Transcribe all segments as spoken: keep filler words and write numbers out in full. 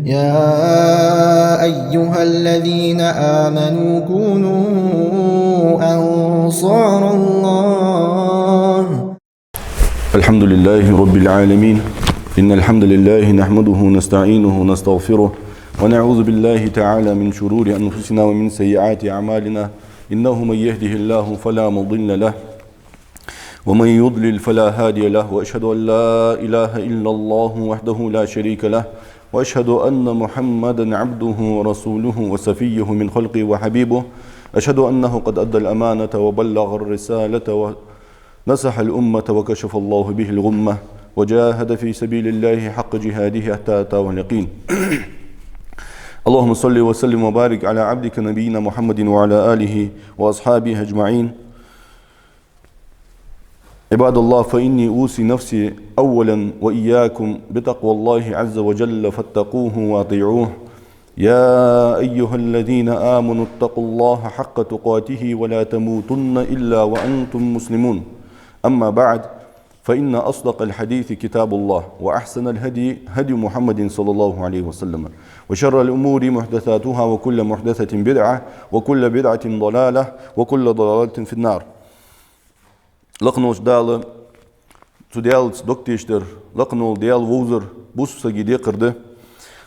يا أيها الذين آمنوا كونوا أنصار الله. الحمد لله رب العالمين. إن الحمد لله نحمده ونستعينه ونستغفره، ونعوذ بالله تعالى من شرور أنفسنا ومن سيئات أعمالنا. إنه من يهده الله فلا مضل له، ومن يضلل فلا هادي له، وأشهد أن لا إله إلا الله وحده لا شريك له، وأشهد أن محمدا عبده ورسوله وصفيه من خلقه وحبيبه، أشهد أنه قد أدى الأمانة وبلغ الرسالة ونصح الأمة وكشف الله به الغمة وجاهد في سبيل الله حق جهاده حتى أتاه اليقين. اللهم صل وسلم وبارك على عبدك نبينا محمد وعلى آله وأصحابه أجمعين. عباد الله، فإني أوصي نفسي أولا وإياكم بتقوى الله عز وجل فاتقوه وأطيعوه. يا أيها الذين آمنوا اتقوا الله حق تقاته ولا تموتن إلا وأنتم مسلمون. أما بعد، فإن أصدق الحديث كتاب الله، وأحسن الهدي هدي محمد صلى الله عليه وسلم، وشر الأمور محدثاتها، وكل محدثة بدعة، وكل بدعة ضلالة، وكل ضلالة في النار. Лакхаволча Дала, цу Даьлаца дог тешар, лакхавола Даьла вовзар бусалба сага декхар да.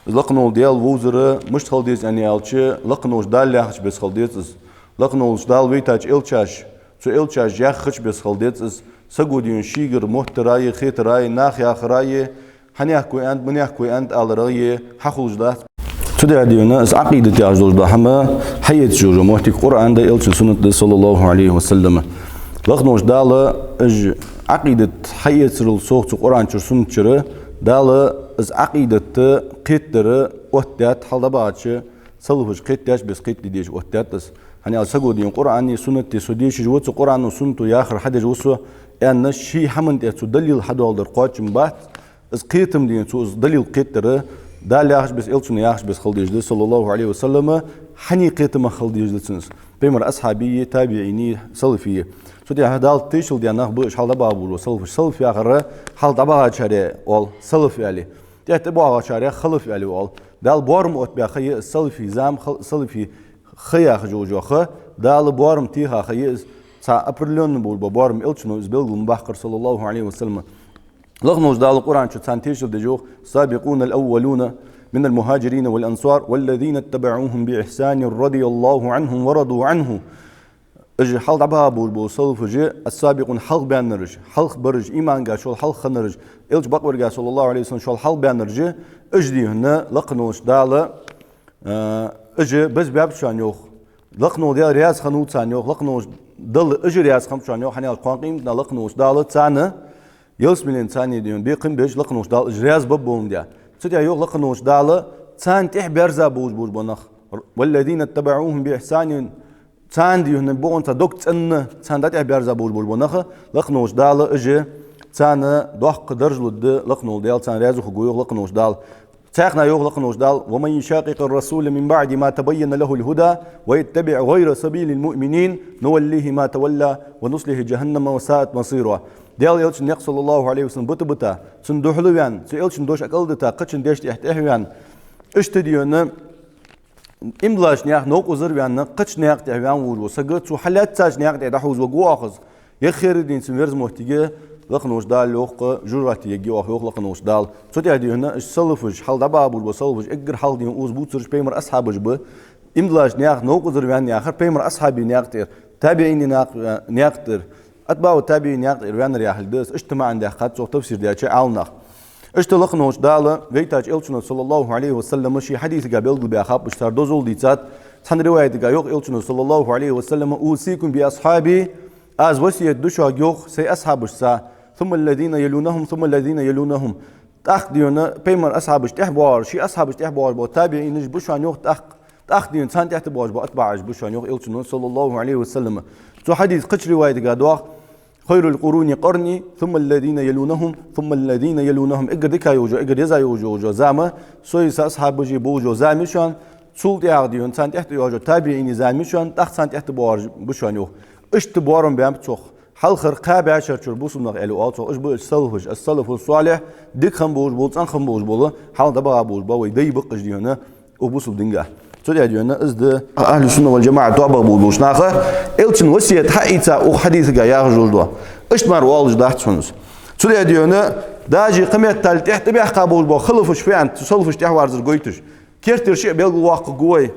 Из лакхавола Даьла вовзар мишта хила деза аьнна аьлча, лакхаволча Дала яхача беса хила деза из. Лакхаволча Дала вайтача элчаша, цу элчаша яхача беса хила деза из. Саго дийна шийгара моттарах а, хетарах а, наха яхарах а, хьанехк вай аьннад, манехк вай аьннад аларах а хьахулаш дац. Цудухьа дийна из Ӏакъидат яхаш долаш дола хӀама хьаэцаш йола моттиг Къуръан да, элчан суннат да, саллаллаху Ӏалайхи ва саллам. Лакхаволча Дала из Ӏакъидат хьаэцарал совгӀа цу Къуръан чура, суннат чура Дала из Ӏакъидат кхетадар оттадаьд, хьалха дӀабахача салафаша кхетадеш беса кхетаде дезаш оттадаьд из. ХӀана аьлча саго дийна Къуръани суннати со дешаш ва, цу Къуръано суннато яхар хьадеш ва со, аьнна, ший хӀаман тӀа цо далил хьадоаладар кхоачам бац. Из кхетам дийна цо из далил кхетадар Дала яхача беса, элчано яхача беса хила дезаш да, саллаллаху Ӏалайхи ва саллам, хьаний кхетамах хила дезаш да цун из. Пайхамара асхьабий, табиӀиний, салафий. Цу тӀа Дала тешал даь нах ба уж хьалха дӀабаха болаш бола салафаш. Салаф яхар хьалха дӀабахачарех оал, салаф аьле. ТӀехьа тӀабоагӀачарех халаф аьле оал. Дала боарам оттабаь ха я из салафий зама, хал-, салафий ха яхаш йола ха. Дала боарам теха ха я из, цхьа определённо болаш бола боарам, элчано из белгал ма баккхара, саллаллаху Ӏалайхи ва саллам. Лакхаволча Дала Къуръан чу царна тешал деш йоах: السابقون الأولون من المهاجرين والأنصار والذين اتبعوهم بإحسان رضي الله عنهم ورضوا عنه. Уж хьалха дӀабаха болаш бола салафаш, السابقون, хьалха баьннараш, хьалха бараш, иманга шоайла хьалха хиннараш, элча бакъвергахьа, саллаллаху Ӏалайхи ва саллам, шоайла хьалха баьннараш, уж дийна лакхаволча Дала, а, уж беза баьб шоана йоах. Лакхавола Даьла раьза хиннав царна йоах, лакхаволча Далла уж раьза хиннаб шоана йоах, хӀана аьлча кхоана къематдийнахьа лакхаволча Дала царна ялсмален царна дийна бекхам беш, лакхаволча Дала уж раьза баь болаш да. Цу тӀа йоах лакхаволча Дала царна тӀехьа баьрза болаш бола нах. والذين اتبعوهم بإحسان, царна дийна бокъонца дог цӀенна, царна дӀатӀехьа баьрза болаш бола нах, лакхаволча Дала уж царна доккха дарж лургда, лакхавола Даьла царна раьза хургва йоах лакхаволча Дала. Цхьаькха йоах лакхаволча Дала: ومن يشاقق الرسول من بعد ما تبين له الهدى ويتبع غير سبيل المؤمنين نوله ما تولى ونصله جهنم وساءت مصيرا. Даьла элчан наькъ, саллаллаху Ӏалайхи ва саллам, бита-бита, цунна духьала ваьнна, цу элчан дош а кӀалдита, кхычун дешта тӀехьа ваьнна, иштта дийна иман долча наьха новкъа узар ваьнна, кхыча наькъа тӀехьа ваьнна волаш вола саг, цо хьалаьцача наькъа тӀа дӀахьувзавергва оаха из. Е хера дийна цун верза моттиг, лакхаволча Дала йоах, жожагӀате ергья оаха йоах лакхаволча Дала. Цу тӀа дийна уж салафаш, хьалха дӀабаха болаш бола салафаш, эггара хьалха дийна укхаза бувцараш пайхамара асхьабаш ба. Иман долча наьха новкъа узар ваьнна яхар пайхамара асхьабий наькъа тӀера, табиӀиний наькъ-, наькъа тӀера, атбаӀу табиӀиний наькъа тӀера ваьннар яхилга да из, иштта маӀан даьккхад цох тафсир даьча Ӏаламнаха. Иштта лакхаволча Дала вайтача элчано, саллаллаху Ӏалайхи ва саллам, ший хьадисага белгалбаьхаб, уж цар дозал дийцад. Цхьан риваятага йоах элчано, саллаллаху Ӏалайхи ва саллам: أوصيكم بأصحابي, аз васкет ду шуга йоах сай асхьабашца, ثم الذين يلونهم ثم الذين يلونهم. ТӀаккха дийна пайхамара асхьабашта тӀехьа боагӀараш, ший асхьабашта тӀехьа боагӀаш бола табиӀинаш ба шоана йоах тӀаккха. ТӀаккха дийна царна тӀехьа боагӀаш бола атбаӀаш ба шоана йоах элчано, саллаллаху Ӏалайхи ва саллам. Цу хьадиса кхыча риваятага доагӀа: خير القرون قرني ثم الذين يلونهم ثم الذين يلونهم. Эггара дика йолаш йола, эггара еза йолаш йола зама сой, са асхьабаши болаш йола зама я шоана, цул тӀехьагӀа дийна царна тӀехьа йоагӀаш йола табиӀиний зама я шоана, тӀаккха царна тӀехьа боагӀараш ба шоана йоах. Иштта боарам баьннаб цох. Хьалхара кхаь бӀаь шера чура бусалба нах аьле оал цох, уж ба уж салафаш, ас-салафу салихь, дика хинна болаш бола, цӀена хинна болаш бола, хьалха дӀабаха болаш бола вай дай ба-кх уж, дий хьона, укх бусалба динга. Цудухьа, дий хьона, из да ахӀлу сунна вал-жамаӀа тоабагӀа болаш болча наха, Элчан васкет хьаийца укх хьадисага яхаш долаш да. Иштта мара оалаш дац хьона из. Цудухьа, дий хьона, даже кхыметтел тӀехьа тӀабаьхка болаш бола халафаш фу аьннад, цу салафашта тӀехьаварзар гойташ. Керттера шиъ белгалвоаккхаргва вай.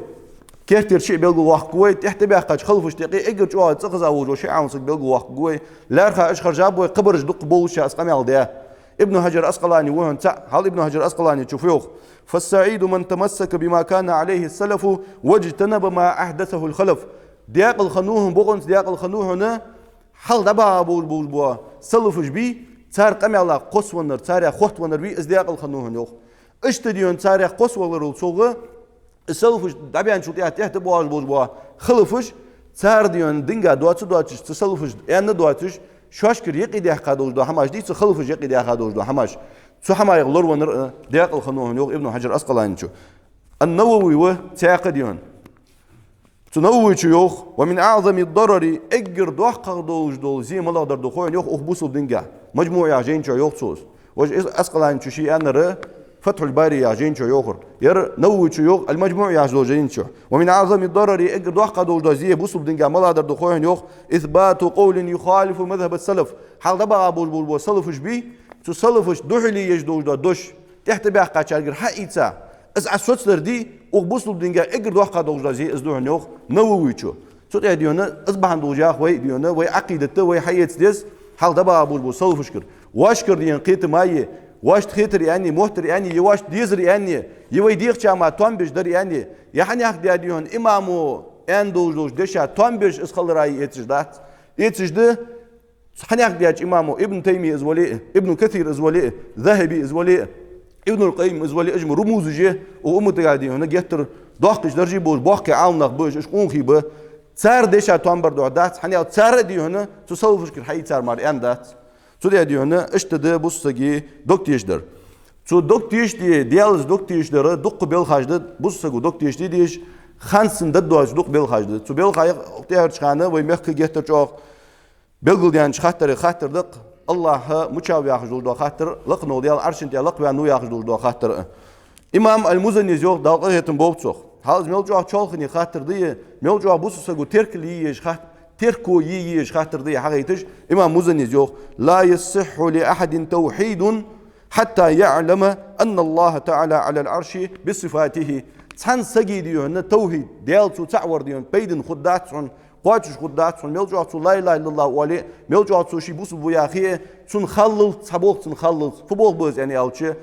Керттера шиъ белгалвоаккхаргва вай, тӀехьа тӀабаьхкача халафашта юкъе эггара чӀоагӀа цӀихеза волаш вола ши Ӏаламсаг белгалвоаккхаргва вай. ЛаьрххӀа уж хержаб вай, кхыбараш дукха болаш ше из къамаьл даь. Ибн Хьаджар Аскъалани ва хьона цаӀ, хьал Ибн Хьаджар Аскъаланичо фу йоах: «فالسعيد من تمسك بما كان عليه السلف واجتنب ما أحدثه الخلف». Даькъала хиннав хьона, бокъонца даькъала хиннав хьона, хьалха дӀабаха болаш болаш бола салафаш бий, цар къамаьлах кхоссавеннар, царех хоттавеннар вий, из даькъала хиннав хьона, йоах. Иштта, дий хьона, царех кхоссаваларал совгӀа, из салафаш дӀабаьнначул тӀехьа тӀехьа тӀабоагӀаш болаш бола халафаш, цар, дий хьона, динга доаца а доацаш, цу салафаша аьнна а доацаш, шоашкара юкъедаьха долаш дола хӀамаш дий, цу халафаша юкъедаьха долаш дола хӀамаш. Цу хӀамаех лоравеннар а даькъала хиннав хьона, йоах Ибн Хьаджар Аскъаланичо. Ан-Навави ва цхьаькха, дий хьона. Цу Нававичо йоах: «ومن أعظم الضرر», эггара доккхагӀа долаш дола зе малагӀдар да хой хьона, йоах, укх бусалба динга. «МаджмуӀ» яхача жайна чу йоах цо из. Вож из Аскъаланичо ше аьннар «Фатхьул-Бари» яхача жайна чу йоахар. Ер Нававичо йоах «Ал-МаджмуӀ» яхача дола жайна чу. «ومن أعظم الضرر», эггара доккхагӀа долаш дола зе бусалба динга малагӀдар да хой хьона, йоах: «إثبات قول يخالف مذهب السلف». Хьалха дӀабаха болаш болаш бола салафаш бий, цу салафашта духьале еш долаш дола дош тӀехьа тӀабаьхкачаргара хьаийца, из Ӏа соцадар дий, укх бусалба динга эггара доккхагӀа долаш дола зе из да хьона, йоах Нававичо. Цудухьа, дий хьона, из бахьан долаш йоах вай, дий хьона, вай Ӏакъидат вай хьаэца деза хьалха дӀабаха болаш бола салафашкара. Воашкара, дий хьона, кхетам е, воашта хетар аьнна, моттар аьнна, е воашта дезар аьнна, е вай дегӀа чу мара тоам беш дар аьнна, е хьанехк даь, дий хьона, имамо аьнна долаш долча деша тоам беш из хилара а эцаш дац. Эцаш да, хьанехк даьча имамо, Ибн Таймия из вале а, Ибн Касир из вале а, Захаби из вале а, Ибнул Къаййим из вале а, уж ма румузаш я укх умматага, дий хьона, геттара доккхача дарже болаш боккхий Ӏаламнах ба уж, уж къонахий ба. Цар деша тоам бар духьа дац, хьанал цар а, дий хьона, цу салафашкара хьаийцар мара аьнна дац. Цудухьа, дий хьона, иштта да бусалба сага дог тешадар. Цу дог тешаде, Даьлаца дог тешадар дукха белхаш да, бусалба саго дог тешаде дезаш, ханна санна дӀадоацаш дукха белхаш да. Цу белхех тӀехьарча хана вай мехка геттара чӀоагӀа белгалдаьннача хаттарех хаттар да-кх, АллахӀ мичав яхаш долаш дола хаттар, лакхавола Даьла Ӏарша тӀа лакхваьннав яхаш долаш дола хаттар а. Имам Ал-Музаннис йоах, Дала къахетам болба цох. Хьал из мел чӀоагӀа чоалхане хаттар да е, мел чӀоагӀа бусалба саго теркал е езаш хат-, терко е езаш хаттар да е хьагойташ, имам Музаннис йоах: «لا يصح لأحد توحيد حتى يعلم أن الله تعالى على العرش بصفاته». Цхьан сага, дий хьона, тавхьид, Даьла цо цаӀ вар, дий хьона, пайдана хургдац хьона, кхоачаш хургдац хьона, мел чӀоагӀа цо لا إله إلا الله оале а, мел чӀоагӀа цо ше бусалба ва яхе а, цунна халлалц, цхьа болх цунна халлалц. Фу болх ба из аьнна аьлча,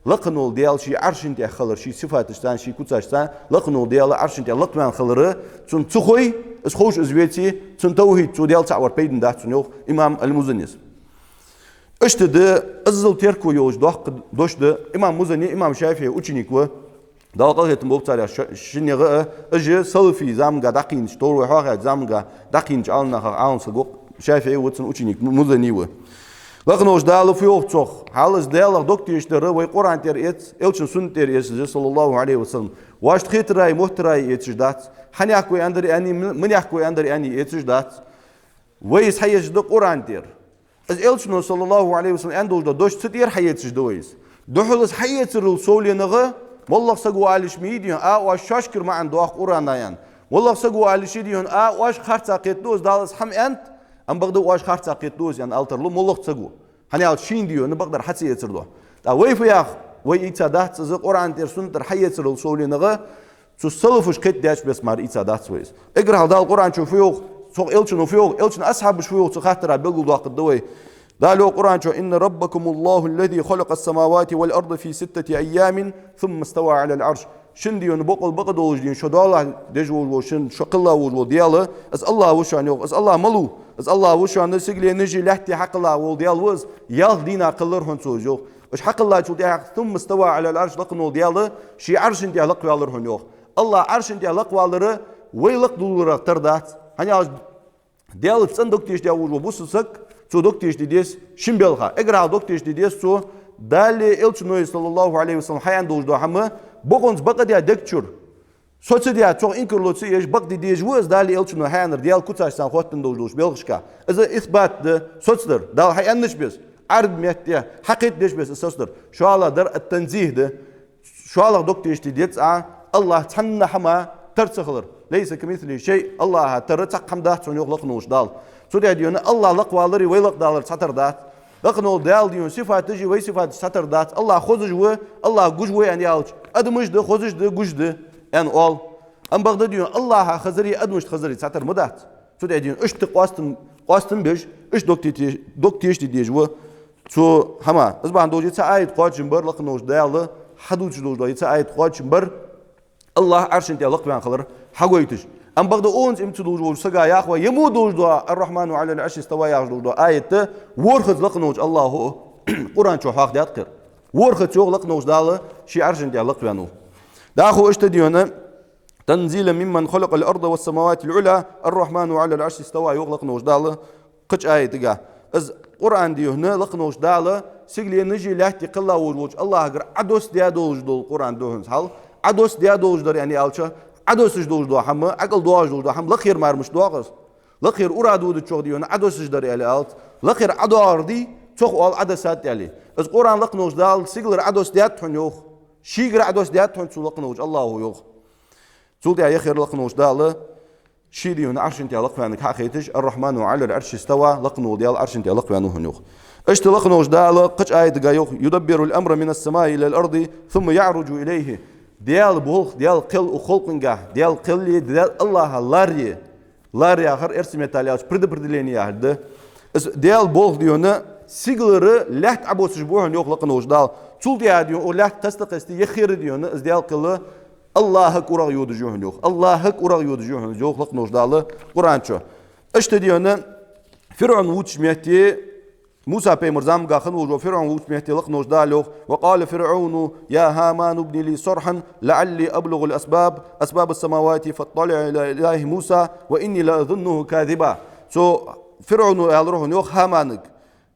лакхавола Даьла ший Ӏарша тӀа хилар, ший сифаташца, ший куцашца, лакхавола Даьла Ӏарша тӀа лакхваьнна хилар цунна ца хой, из ховш из веце, цунна тавхьид, цо Даьла цаӀ вар пайдана дац цунна, йоах имам Ал-Музаннис. Иштта да, иззал терко йолаш доккха дош да. Имам Музанни имам ШафиӀий ученик ва, Дала къахетам болба царех шо-, шиннех а, уж салафий заманга дӀакхийнача, товр вай хьоахаьча заманга дӀакхийнача Ӏаламнахах Ӏаламсаг ва-кх, ШафиӀий ва цун ученик, М-, Музанни ва. Лакхаволча Дала фу йоах цох: хьал из Даьлах дог тешадар вай Къуръан тӀера эц, Элчан суннат тӀера эцаш да, صلى الله عليه وسلم. Воашта хетар а, моттар а эцаш дац. Хьанехк ва аьннадар аьнна, м-, минехк ва аьннадар аьнна эцаш дац. Вай из хьаэцаш да Къуръан тӀера. Из Элчано, صلى الله عليه وسلم, аьнна долаш дола дош цу тӀера хьаэцаш да вай из. Духхьал из хьаэцарал совленагӀа, моллагӀа саго алаш ма йий, дий хьона, а, оаш шоашкара маӀан доах Къуръана, аьнна. МоллагӀа саго алаш я, дий хьона, а, оаш харцахьа кхетаду из, Дала из хӀама аьннад, ам бакъда оаш харцахьа кхетаду из, аьнна, ала тарлу моллагӀа саго. ХӀана аьлча шийна, дий хьона, бакъдар хьаца эцар да. ТӀаккха вай фу йоах, вай ийца дац из Къуръан тӀера, суннат тӀера хьаэцарал совленагӀа, цу салафаша кхетадаьча бесса мара ийца дац вай из. Эггара хьалха Дала Къуръан чу фу йоах, цох Элчано фу йоах, Элчан асхьабаша фу йоах цу хаттара белгалдоаккхаргда вай. Дала йоах Къуръан чу: «إن ربكم الله الذي خلق السماوات والأرض في ستة أيام ثم استوى على العرش». Шун, дий хьона, бокъал бакъ долаш, дий хьона, шо доалахьа деш волаш вола, шун шо кхелла волаш вола Даьла, из АллахӀ ва шоана, йоах. Из АллахӀ малув? Из АллахӀ ва шоана сигаленаши лаьттеи хьакхелла вола Даьла ва из, ялх дийнахьа кхеллар хьона цо из, йоах. Уж хьакхеллачул тӀехьагӀа, «ثم استوى على العرش», лакхавола Даьла ший Ӏаршана тӀа лакхваьлар хьона, йоах. АллахӀ Ӏаршана тӀа лакхвалар вай лакхдаларах тара дац. ХӀана аьлча Даьлаца цӀена дог тешадаь волаш вола бусалба саг, цо дог тешаде деза шин белха. Эггара хьалха дог тешаде деза цо Далеи Элчанои, صلى الله عليه وسلم, хьааьнна долаш дола хӀама бокъонца бакъ а даь дег чура. Соцадаь, цох инкарло ца еш, бакъде дезаш ва из Дала Элчано хьаьннар, Даьла куцаш царна хоттаденна долаш долча белхашка. Из исбат да, соцадар, Дала хьааьннача беса, Ӏарбий метте хьакхетадеш беса из соцадар. ШоллагӀдар ат-танзих да. ШоллагӀа дог тешаш деза Ӏа, АллахӀ цхьанна хӀама тара ца хилар. «ليس كمثله شيء», АллахӀа тара цхьаккха хӀама дац хьона, йоах лакха волча Дала. Цудухьа, дий хьона, АллахӀ лакхвалари вай лакхдалари цхьатара дац. Лакха волча Дала, дий хьона, сифаташи вай сифаташи цхьатара дац. АллахӀ хозаш ва, АллахӀ гуш ва аьнна аьлча, адамаш да, хозаш да, гуш да, аьнна оал. Амма бакъда, дий хьона, АллахӀа хазари адамашта хазари цхьатара ма дац. Цудухьа, дий хьона, иштта къоастам, къоастам беш, иштта дог те-, дог тешаш дезаш ва цу хӀаман. Из бахьан долаш цхьа аят кхоачам бар лакха волча Дала, хьадувцаш долаш дола цхьа аят кхоачам бар, АллахӀ Ӏарша тӀа лакхваьнна хилар хьагойташ. Амма бакъда, онца иман ца дувцаш волча сага яхаш ва, е мо долаш дола «الرحمن على العرش استوى» яхаш долаш дола аят, ворхӀазза лакха волча АллахӀа Къуръан чу хьоахадаьд кхы. ВорхӀазза йоах лакха волча Дала ший Ӏарша тӀа лакхваьннав. ДӀахо иштта, дий хьона, «تنزيلا ممن خلق الأرض والسماوات العلى، الرحمن على العرش استوى» йоах лакха волча Дала кхыча аятага. Из Къуръан, дий хьона, лакха волча Дала сигаленаши лаьттеи кхелла волаш волча АллахӀагара Ӏодоссадаь долаш дола Къуръан да хьона из хьал. Ӏодоссадаь долаш дар аьнна аьлча, Ӏодоссаш долаш дола хӀама, Ӏокъал доагӀаш долаш дола хӀама лакхера мара мишта доагӀа из. Лакхера ура додачох, дий хьона, Ӏодоссаш дар аьле алац. Лакхера ӀодоагӀар дий, цох оал Ӏодоссад аьле. Из Къуръан лакха волча Дала сигалара Ӏодоссадаьд хьона, йоах. Шийгара Ӏодоссадаьд хьона цо, лакха волча АллахӀа, йоах. Цул тӀехьагӀа яхар лакха волча Дала ший, дий хьона, Ӏарша тӀа лакхваьннар хьахайташ, «الرحمن على العرش استوى», лакха вола Даьла Ӏарша тӀа лакхваьннав хьона, йоах. Иштта лакха волча Дала кхыча аятага йоах: «يدبر الأمر من السماء إلى الأرض ثم يعرج إليه». Даьла болх, Даьла кхел укх халкъангахь, Даьла кхели, Даьла, АллахӀа ларри. Лар яхар эрсий меттала аьлча предопределение яхар да. Из Даьла болх, дий хьона, сигалара лаьтта Ӏобоссаш ба хьона, йоах лакха волча Дала. Цул тӀехьагӀа, дий хьона, укх лаьтта кхеста-кхестий яххера, дий хьона, из Даьла кхел АллахӀага урагӀ йодаш я хьона, йоах. АллахӀага урагӀ йодаш я хьона, йоах лакха волча Дала Къуръан чу. Иштта, дий хьона, ФирӀун вувцача метте, Муса пайхамара замангахь хинна волаш вола ФирӀун вувцача метте лакха волча Дала йоах: «وقال فرعون يا هامان ابن لي صرحا لعلي أبلغ الأسباب، أسباب السماوات فأطلع إلى إله موسى وإني لأظنه كاذبا». Цу ФирӀуна аьлар хьона, йоах, Хаманага: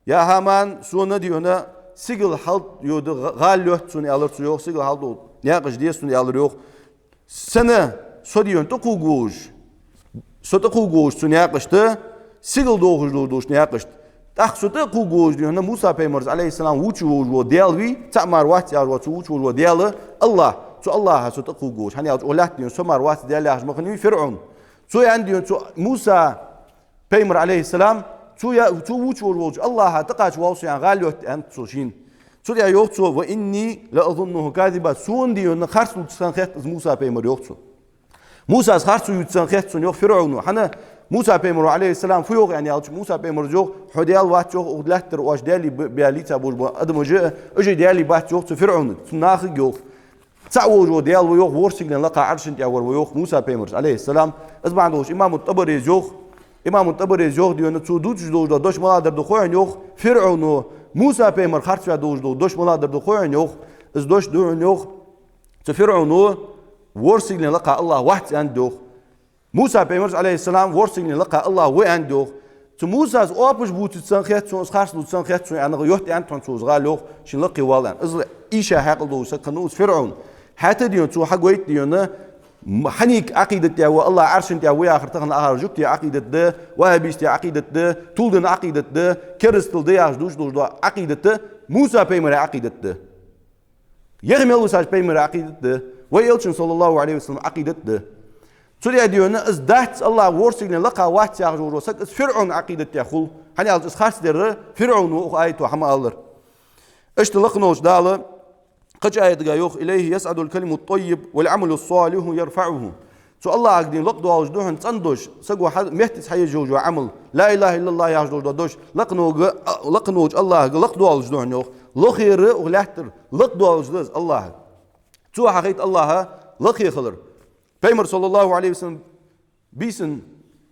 «Я Хаман, сона, дий хьона, сигала хьалдода гӀа-, гӀала лоатт сона», аьлар цо, йоах, «сигала хьалдода наькъаш де сона», аьлар, йоах. Сона, со, дий хьона, тӀакхувргволаш, со тӀакхувргволаш цу наькъашта, сигала дохаш долаш долча наькъашта. ТӀаккха со тӀакхувргволаш, дий хьона, Муса пайхамарца, Ӏалайхи ссалам, вувцаш волаш вола Даьла вий, цаӀ мара вац яхаш вола, цо вувцаш волаш вола Даьла, АллахӀ, цу АллахӀа со тӀакхувргволаш. ХӀана аьлча укх лаьтта, дий хьона, со мара вац Даьла яхаш ма хиннавий ФирӀун. Цо аьннад, дий хьона, цу Муса пайхамар, Ӏалайхи ссалам, цо я-, цо вувцаш волаш волча АллахӀа тӀакхача воал со, яхаш, гӀала лоатт, аьннад цо шийна. Цудухьа йоах цо: «وإني لأظنه كاذبا», сона, дий хьона, харц лувц ца хет из Муса пайхамар, йоах цо. Мусас харц вувц ца хет сона, йоах ФирӀуна. ХӀана, Муса пайхамара, Ӏалайхи ссалам, фу йоах аьнна аьлча, Муса пайхамара йоах: «Хьо Даьла вац, йоах, укх лаьттара оаш даьлий б-, баь лийца болаш бола адамаш, уж даьлий бац», йоах цо ФирӀунага, цу нахага йоах. ЦаӀ волаш вола Даьла ва, йоах, ворхӀ сигален лакха Ӏарша тӀа вар ва, йоах, Муса пайхамарца, Ӏалайхи ссалам. Из бахьан долаш имам ат-ТӀабарес йоах, имам ат-ТӀабарес йоах, дий хьона, цо дувцаш долаш дола дош малагӀа дар да хой хьона, йоах, ФирӀуна Муса пайхамар харц ваь долаш дола дош малагӀа дар да хой хьона, йоах. Из дош да хьона, йоах, цу ФирӀуна ворхӀ сигален лакха АллахӀ вац аьннад, йоах. Муса пайхамарца, Ӏалайхи ссалам, ворхӀ сигален лакха АллахӀ ва аьннад, йоах. Цу Мусас оапаш бувца ца хет сона, из харц лувц ца хет сона, аьнна, йотта аьннад хьона цо из гӀала, йоах, шийна лакхе вала, аьнна. Из ийша хьаькъал долаш саг хиннав из ФирӀун. ХӀаьта, дий хьона, цо хьагойт, дий хьона, м-, хьаниф Ӏакъидат тӀа ва, АллахӀ Ӏарша тӀа ва яхар тахан ахар жугтий Ӏакъидат да, ваххабистий Ӏакъидат да, тулден Ӏакъидат да, керастал да яхаш дувцаш долаш дола Ӏакъидат да, Муса пайхамара Ӏакъидат да. Яха мел висача пайхамара Ӏакъидат да, вай Элчан, саллаллахӀу Ӏалайхи ва саллам, Ӏакъидат да. Цудухьа, дий хьона, из дац АллахӀ ворхӀ сигален лакха вац яхаш вола саг, из ФирӀуна Ӏакъидат тӀа хул. ХӀана аьлча из харцдар ФирӀуна ва, укх аято хӀама аьлар. Иштта лакха волча Дала кхыча аятага йоах: «إليه يصعد الكلم الطيب والعمل الصالح يرفعه». Цу АллахӀага, дий хьона, лакхдоалаш да хьона цӀена дош, саго хьа-, меттаца хьаеш йола Ӏамал. «Ла илахӀа иллаллахӀ» яхаш долаш дола дош, лакха волча, лакха волча АллахӀага лакхдоалаш да хьона, йоах. Лакхера укх лаьттара лакхдоалаш да из АллахӀага. Цо хьахайт АллахӀа лакхе хилар. Пайхамар, саллаллахӀу Ӏалайхи ва саллам, бийсан,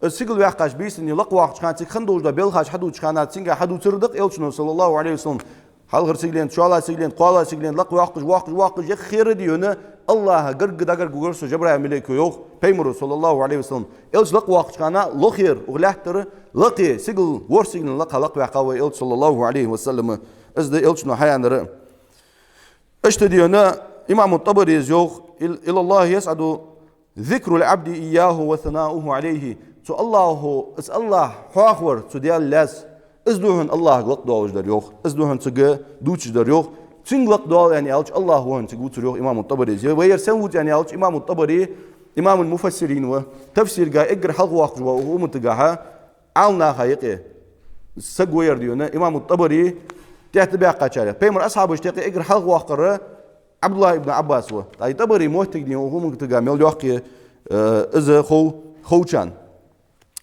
из сигала ваьккхача бийсанна лакхвоаккхача хана, цига хинна долаш дола белхаш хьадувцача хана, цунга хьадувцар да-кх Элчано, саллаллахӀу Ӏалайхи ва саллам, хьалхара сигален, шоллагӀа сигален, кхоалагӀа сигален лакхвоаккхаш, воаккхаш, воаккхаш, яххера, дий хьона, АллахӀа гарга дӀагарга вар со, Жабраил малайко, йоах пайхамара, саллаллахӀу Ӏалайхи ва саллам. Элча лакхвоаккхача хана лакхера, укх лаьттара лакхе, сигала, ворхӀ сигален лакха лакхваьккхав вай Элча, саллаллахӀу Ӏалайхи ва саллам. Из да Элчано хьаяьннар. Иштта, дий хьона, имам ат-ТӀабарес йоах: «إل-، إلى الله يصعد ذكر العبد إياه وثناؤه عليه. Цу АллахӀо, из АллахӀ хьоахавар, цу Даьла лаьз, из да хьона АллахӀага лакхдоалаш дар, йоах. Из да хьона цунга дувцаш дар, йоах. Цунга лакхдоал аьнна аьлча, АллахӀ ва хьона цунга вувцар, йоах имам ТӀабарис. Вай ер сенна вувц аьнна аьлча, имам ТӀабари имамул-муфассирин ва, тафсирга эггара хьалха воаккхаш ва укх умматагахьа, Ӏаламнаха юкъе саг ва ер, дий хьона, имам ТӀабари тӀехьа тӀабаьккхачарех. Пайхамара асхьабашта юкъе эггара хьалха воаккхар ӀабдуллахӀ ибн Ӏаббас ва. ТӀаккха ТӀабари моттиг, дий хьона, укх умматага мел йоккха я, э, из хов-, ховчарна.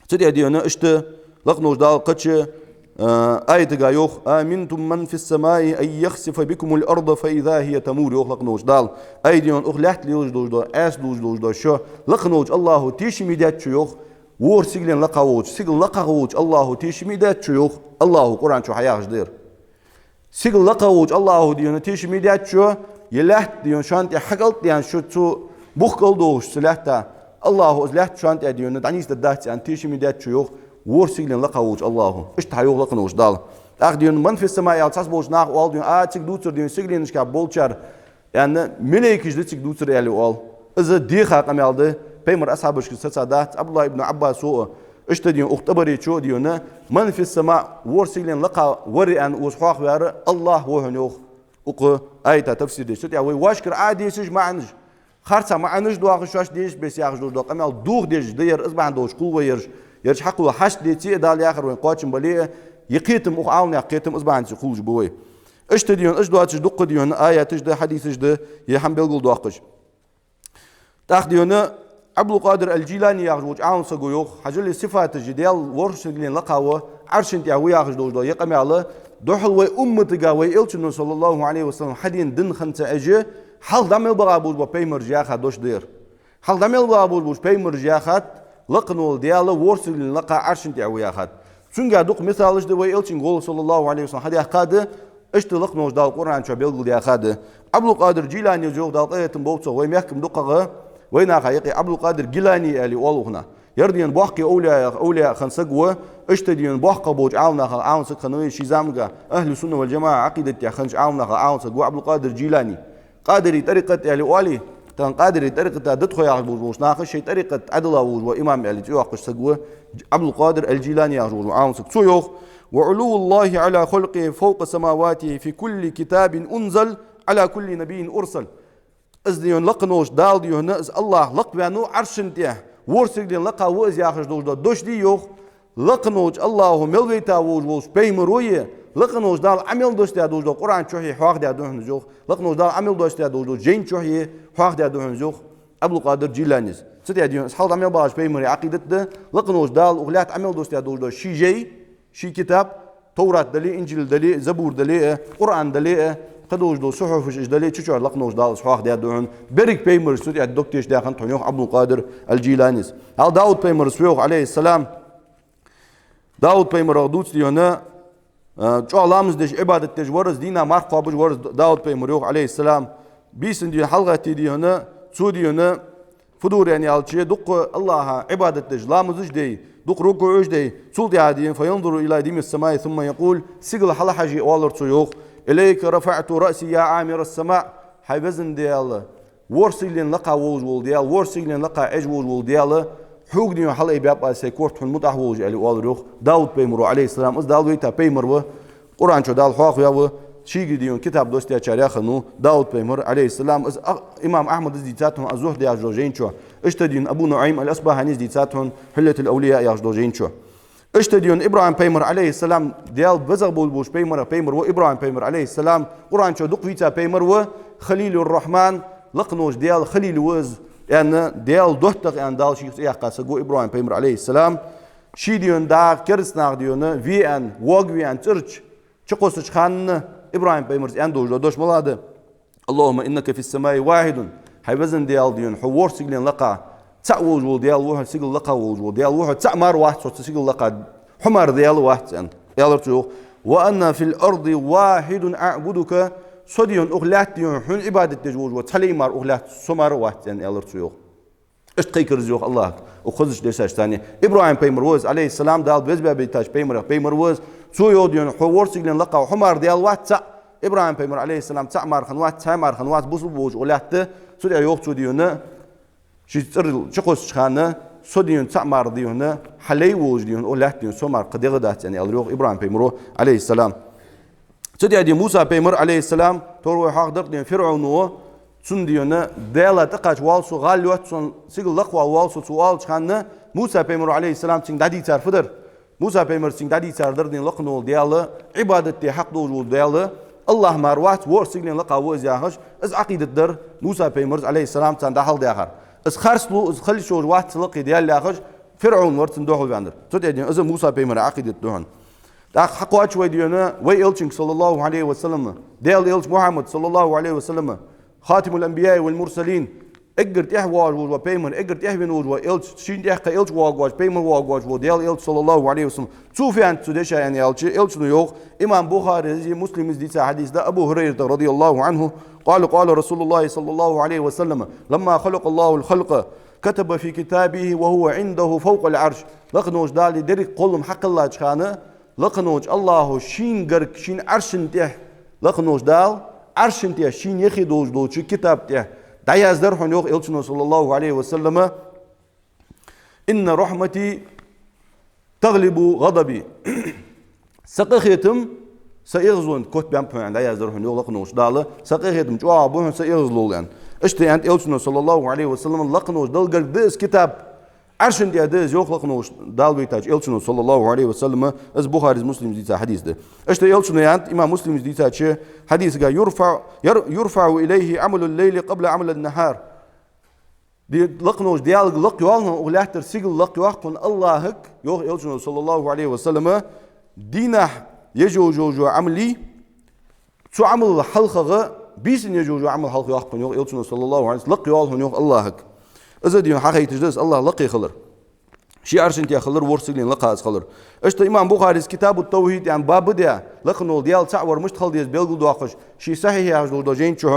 Цу тӀа, дий хьона, иштта лакха волча Дала кхыча, э, аятага йоах: أأمنتم من في السماء أن يخسف بكم الأرض فإذا هي تمور, йоах лакха волча Дала. Ай, дий хьона, укх лаьтта лелаш долаш дола, Ӏаьса лувш долаш дола шо, лакха волча АллахӀо тешаме даьд шо, йоах, ворхӀ сигален лакха волча, сигала лакхагӀа волча АллахӀо тешаме даьд шо, йоах, АллахӀо Къуръан чу хьаяхаш да ер. Сигала лакхагӀа волча АллахӀо, дий хьона, тешаме даьд шо, е лаьтта, дий хьона, шоана тӀа хьакӀалтӀадаьнна, шо цу бухкал долаш цу лаьтта, АллахӀо из лаьтта шоана тӀа, дий хьона, дӀанийсдергдац аьнна, тешаме даьд шо, йоах, ворхӀ сигален лакха волча АллахӀо. Иштта хьайоах лакха волча Дала. ТӀаккха, дий хьона, من في السماء аьлча, цхьаболча наха оал, дий хьона, а, цига дувцар, дий хьона, сигаленашка болчар, аьнна, малейкаш да цига дувцар, аьле оал. Из деха къамаьл да, пайхамара асхьабашка саца дац, ӀабдуллахӀ ибн Ӏаббасо а, иштта, дий хьона, укх ТӀабари чу а, дий хьона, من في السماء, ворхӀ сигален лакха вар аьнна укхаза хьоахаваьр АллахӀ ва хьона, йоах, укх аята тафсир деш. Цу тӀа вай вайшкара Ӏодийшача маӀанаш, харца маӀанаш доахаш, шоаш дешаш беса яхаш долаш дола къамаьл дохадеш да ер, из бахьан долаш кхувл вай ераш. Ераш хьакхувла хьашт деце а, Дала яхар вайна кхоачам бале а, е кхетам, укх Ӏаламнаьха кхетам, из бахьанца кхувлаш ба вай. Иштта, дий хьона, иштта доацаш дукха, дий хьона, аяташ да, хьадисаш да, е хӀама белгалдоаккхаш. ТӀаккха, дий хьона, Ӏабдул-Къадир ал-Джилани яхаш волча Ӏаламсаго йоах, хьажал, сифаташ, Даьла ворхӀ сигален лакха ва, Ӏарша тӀа ва яхаш долаш дола ер къамаьл, духхьал вай умматага вай Элчано, صلى الله عليه وسلم, хьадена дин хинна ца Ӏеш, хьалха дӀа мел багӀа болаш бола пайхамараш яха дош да ер. Хьалха дӀа мел багӀа болаш бола пайхамараш яхад, лакха вола Даьла ворхӀ сигален лакха Ӏарша тӀа ва яхад. Цунга дукха мисалаш да, вай Элчан гӀолла, صلى الله عليه وسلم, хьадаьхкад, иштта лакха волча Дала Къуръан чу белгалдаьхад. Ӏабдул-Къадир Джиланис йоах, Дала къахетам болба цох, вай мехка-м дукхагӀа, вайнаха юкъе Ӏабдул-Къадир Гилани аьле оал укхунна. Ер, дий хьона, боккхий овлияех овлия хинна саг ва, иштта, дий хьона, боккхагӀа болча Ӏаламнахах Ӏаламсаг хиннав из ший заманга, ахьлу сунна вал джамаӀа Ӏакъидат тӀа хиннача Ӏаламнахах Ӏаламсаг ва Ӏабдул-Къадир Джилани. Къадирий тӀарикъат аьле оале, тахан Къадирий тӀарикъата да тхо яхаш болаш болча наха, шоай тӀарикъат Ӏадала волаш вола имам аьле цӀи йоаккхаш саг ва Ӏабдул-Къадир ал-Джилани яхаш волаш вола Ӏаламсаг. Цо йоах: وعلو الله على خلقه فوق سماواته في كل كتاب أنزل على كل نبي أرسل. Из, дий хьона, лакха волча Дала, дий хьона, из АллахӀ лакхваьннав Ӏарша тӀа, ворхӀ сигален лакха ва из яхаш долаш дола дош дий, йоах, лакха волча АллахӀо мел вайта волаш волча пайхамаро е, лакха волча Дала Ӏа мел доссадаь долаш дола Къуръан чухье хьоахадаь да хьона из, йоах, лакха волча Дала Ӏа мел доссадаь долаш дола жайна чухье хьоахадаь да хьона из, йоах Ӏабдул-Къадир Джиланис. Цу тӀа, дий хьона, из хьалха дӀа мел багӀача пайхамарий Ӏакъидат да, лакха волча Дала укх лаьтта Ӏа мел доссадаь долаш дола ший жай, ший китаб, Товрат дале, Инжил дале, Забур дале, кхыдолаш дола сухьуфаш уж дале, цу чу лакха волча Дала из хьоахадаь да хьона. Беррига пайхамараш цу тӀа догтеш даьхад хьона, йоах Ӏабдул-Къадир ал-Джиланис. Хьал Дауд пайхамара, йоах, Ӏалайхи ссалам, Дауд пайхамарах дувц, дий хьона, а, чӀоагӀа ламаз деш, Ӏибадат деш вар из, дийнахьа марха кхоабаш вар из Дауд пайхамар, йоах, Ӏалайхи ссалам. Бийсан, дий хьона, хьалгӀатте, дий хьона, цо, дий хьона, фу дора аьнна аьлча, дукха АллахӀа Ӏибадат деш, ламазаш дой, дукха рукуӀаш дой, цул тӀехьагӀа, дий хьона, فينظر إلى ديم السماء ثم يقول, сигала хьалхьежача оалар цо, йоах: إليك رفعت رأسي يا عامر السماء, хӀай везан Даьла, ворхӀ сигален лакха волаш вола Даьла, ворхӀ сигален лакха Ӏеш волаш вола Даьла, хьога, дий хьона, хьалайбаьб аз сай корта, хьона мутӀахьа волаш, аьле оалар, йоах, Дауд пайхамаро, Ӏалайхи ссалам. Из Дала вайта пайхамар ва, Къуръан чу Дала хьоахаваь ва, шийга, дий хьона, китаб доссадаьчарех хиннав Дауд пайхамар, Ӏалайхи ссалам. Из а-, имам Ахьмада из дийцад хьона «Аз-Зухьд» яхаш долча жайна чу, иштта, дий хьона, Абу НуӀайм ал-АсбахӀанис дийцад хьона «Хьуллатул-Авлия» яхаш долча жайна чу. Иштта, дий хьона, ИбрахӀим пайхамар, Ӏалайхи ссалам, Даьла безагӀа болаш болча пайхамарех пайхамар ва ИбрахӀим пайхамар, Ӏалайхи ссалам. Къуръан чу дукха вийца пайхамар ва, Халилур-Рахьман, лакха волча Даьла халил ва из, аьнна, Даьла доттагӀа аьнна, Дала шийх цӀи яьккха саг ва ИбрахӀим пайхамар, Ӏалайхи ссалам. Ший, дий хьона, дагӀа керастанах, дий хьона, ве аьнна, воагаве аьнна, цӀерача чукхоссача хана ИбрахӀим пайхамара аьнна долаш дола дош малагӀа да: اللهم إنك في السماء واحد. ХӀай везан Даьла, дий хьона, хьо ворхӀ сигален лакха цаӀ волаш вола Даьла ва хьо, сигала лакха волаш вола Даьла ва хьо, цаӀ мара вац со цу сигала лакха, хьо мара Даьла вац, аьнна. Аьлар цо, йоах: وأنا في الأرض واحد أعبدك. Со, дий хьона, укх лаьтта, дий хьона, хьона Ӏибадат деш волаш вола цхьа лай мара укх лаьтта со мара вац, аьнна, аьлар цо, йоах. Иштта кхайкар из, йоах, АллахӀага укх хозача дерсашца. ИбрахӀим пайхамар ва из, Ӏалайхи ссалам, Дала веза баь байтача пайхамарех пайхамар ва из. Цо йоах, дий хьона, хьо ворхӀ сигален лакха ва, хьо мара Даьла вац цаӀ. ИбрахӀим пайхамар, Ӏалайхи ссалам, цаӀ мара хиннавац, цхьа мара хиннавац, бусалба волаш укх лаьтта. Цу тӀа йоах цо, дий хьона, Ший цӀерал чукхоссача хана, со дийна цаӀ мара дийна, хьа лай волаш дийна, о лаьтта дийна со мара кхы дегӀ дац, аьнна, аьлар йоах ИбрахӀим пайхамаро, Ӏалайхи ссалам. Цу тӀехьа дийна Муса пайхамар, Ӏалайхи ссалам, тора вай хьоахадаьр дийна ФирӀавно, цунна дийна, Дала тӀакхача вала со, гӀала йоацаш сона, сигала лакхвала вала со, цо оалача хана, Муса пайхамаро, Ӏалайхи ссалам, цунга дӀадийцар фу дар? Муса пайхамара цунга дӀадийцар дар дийна лакхавола Даьла, Ӏибадат де хьакъ долаш вола Даьла, АллахӀ мара вац, ворхӀ сигален лакха ва из яхаш, из Ӏакъидат дар Муса пайхамара, Ӏалайхи ссалам, царна дӀахьалдаьхар. Из харцлу, из хила йиш йолаш вац цу лакхе Даьла яхаш, ФирӀавн вар цунна духьалваьннар. Цу тӀа дийна из Муса пайхамара Ӏакъидат да хьона. ТӀаккха хьакхоач вай дийна, вай Элчанга, саллаллахӀу Ӏалайхи ва саллам, Даьла Элча Мухьаммад, саллаллахӀу Ӏалайхи ва саллам, خاتم الأنبياء والمرسلين, эггара тӀехьа воагӀаш вола пайхамар, эггара тӀехьа вена вола Элча, шийна тӀехьа кхы Элча воагӀаш, пайхамар воагӀаш вола Даьла Элча, саллаллахӀу Ӏалайхи ва саллам. Цо фу аьннад цу дешах, аьнна, аьлча, Элчано йоах, имам Бухарис, Муслима дийца хьадис да, Абу ХӀурайрата, радияллахӀу Ӏанху, قال قال رسول الله صلى الله عليه وسلم لما خلق الله الخلق كتب في كتابه وهو عنده فوق العرش. Лакхаволча Дала деррига кхоллам хьакхеллача хана, лакхаволча АллахӀа шийна гарга, шийна Ӏарша тӀа, лакхаволча Дала Ӏарша тӀа, шийна юхе долаш долча китаба тӀа дӀаяздаьр хьона, йоах Элчано, саллаллахӀу Ӏалайхи ва саллам, إن رحمتي تغلب غضبي. Са къахетам са эгӀазлонна котбаьннаб хьона, аьнна, дӀаяздаьр хьона, йоах лакхаволча Дала, са къахетам чӀоагӀа ба хьона са эгӀазлол, аьнна. Иштта аьннад Элчано, саллаллахӀу Ӏалайхи ва саллам, лакхаволча Далла гарга да из китаб, Ӏарша тӀа да из, йоах лакхаволча Дала вайтача Элчано, саллаллахӀу Ӏалайхи ва саллам, из Бухарис, Муслима дийца хьадис да. Иштта Элчано аьннад, имам Муслима дийцача хьадисага: يرفع ير- يرفع إليه عمل الليل قبل عمل النهار. Ди-, лакхаволча Даьлага лакха йоал хьона, укх лаьттара сигала лакха йоаккх хьона АллахӀага, йоах Элчано, саллаллахӀу Ӏалайхи ва саллам, дийнахьа еш йола Ӏамал, цу Ӏамала хьалхагӀа бийсанна еш йола Ӏамал хьалха йоаккх хьона, йоах Элчано, саллаллахӀу Ӏалайхи ва саллам, лакха йоал хьона, йоах, АллахӀага. Из дийна хьахайташ да из АллахӀ лакхе хилар. Ший Ӏарша тӀа хилар, ворхӀ сигален лакха из хилар. Иштта имам Бухарис Китабу ттавхӀид аьнна баб даь, лакхавола Даьла цаӀ вар мишта хила деза белгалдоаккхаш, ший Сахьихь яхаш долаш дола жайна чу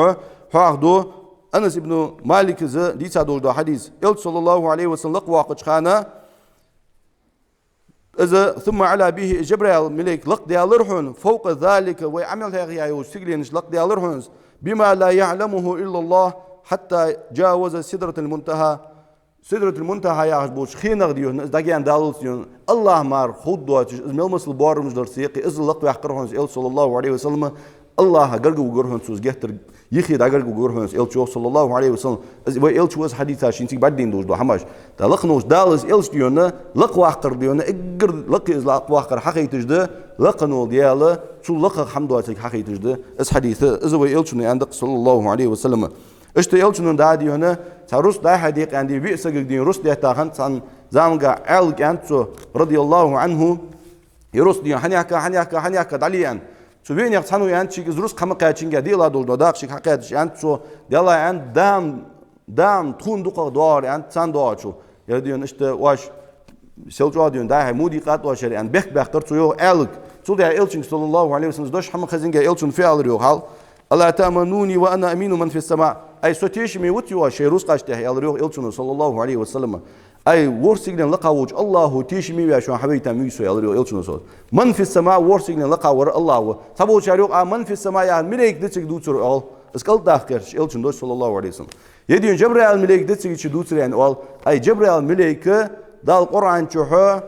хьоахаду Анас ибн Малика дийца долаш дола хьадис. Элча, саллаллахӀу Ӏалайхи ва саллам, лакхвоаккхача хана, из: ثم علا به, Жабраил малейк лакхдаьлар хьона, فوق ذلك, вай Ӏамал хьехаяь йолча сигаленашка лакхдаьлар хьона из, بما لا يعلمه إلا الله حتى جاوز سدرة المنتهى. Сидратул-Мунтахьа яхаш болча хенах дийна, из дӀагаьна даллалца дийна, АллахӀ мара ховргдоацаш, из мел масал боарам долаш дар ца йоаккхе, из лакхваьккхар хьона из, Элча, саллаллахӀу Ӏалайхи ва саллам, АллахӀа гарга вугар хьона цо, из геттара юхе дӀагарга вугар хьона из, Элча, йоах, саллаллахӀу Ӏалайхи ва саллам. Из вай Элча ва из хьадисаш шийна цига бӀаргадайна долаш дола хӀамаш. ТӀаккха лакхаволча Дала из Элча дийна лакхваьккхар дийна, эггара лакхе из лакхваьккхар хьахайташ да, лакхавола Даьла цул лакхагӀа хӀама доацилга хьахайташ да из хьадис. Из вай Элчано аьннад-кх, саллаллахӀу Ӏалайхи ва саллам. Иштта Элчано дӀа а дийна, цхьа рузкъа дӀа-хьа декъа аьнна, виъ сагага дийна рузкъа детта хиннад цхьан заманга, аьлар-кх, аьннад цо, радияллахӀу Ӏанху, из рузкъа дийна хьанехка, хьанехка, хьанехка дӀале, аьнна. Цу виънех цхьанне аьннад шийга, из рузкъа хӀама кхаьчачунга, дела долаш дола дакъа шийга хьакхаьчача, аьннад цо, Даьла, аьннад, дам, дам тхона дукхагӀа доагӀар, аьннад, царна доагӀачул. Ер дийна иштта оаш сел чӀоагӀа дийна дӀа-хьа мо дийкъад оаш ер, аьнна, бехк баьккхар цо, йоах, аьлар-кх. Цул тӀехьа Элчанга, саллаллахӀу Ӏалайхи ва саллам, из дош хӀама хезинге, Элчано фу аьлар йоах хьал: ألا تأمنوني وأنا أمين من في السماء. Ай, со тешаме вац, йоах, шоай рузкъаш тӀа, аьлар йоах Элчано, саллаллахӀу Ӏалайхи ва саллам. Ай, ворхӀ сигален лакха волча АллахӀа тешаме ваь шоана хьавайта ма вий со, аьлар йоах Элчано, саллаллахӀу Ӏалайхи ва саллам. من في السماء, ворхӀ сигален лакха вар АллахӀ ва. Цхьаболчар йоах: а, من في السماء яхар малейк да цига дувцар, оал. Из кӀалтӀадаккха гӀерташ Элчан дош, саллаллахӀу Ӏалайхи ва саллам. Е дийна Жабраил малейк да цига чу дувцар, аьнна, оал. Ай, Жабраил малейка Дала Къуръан чу хьо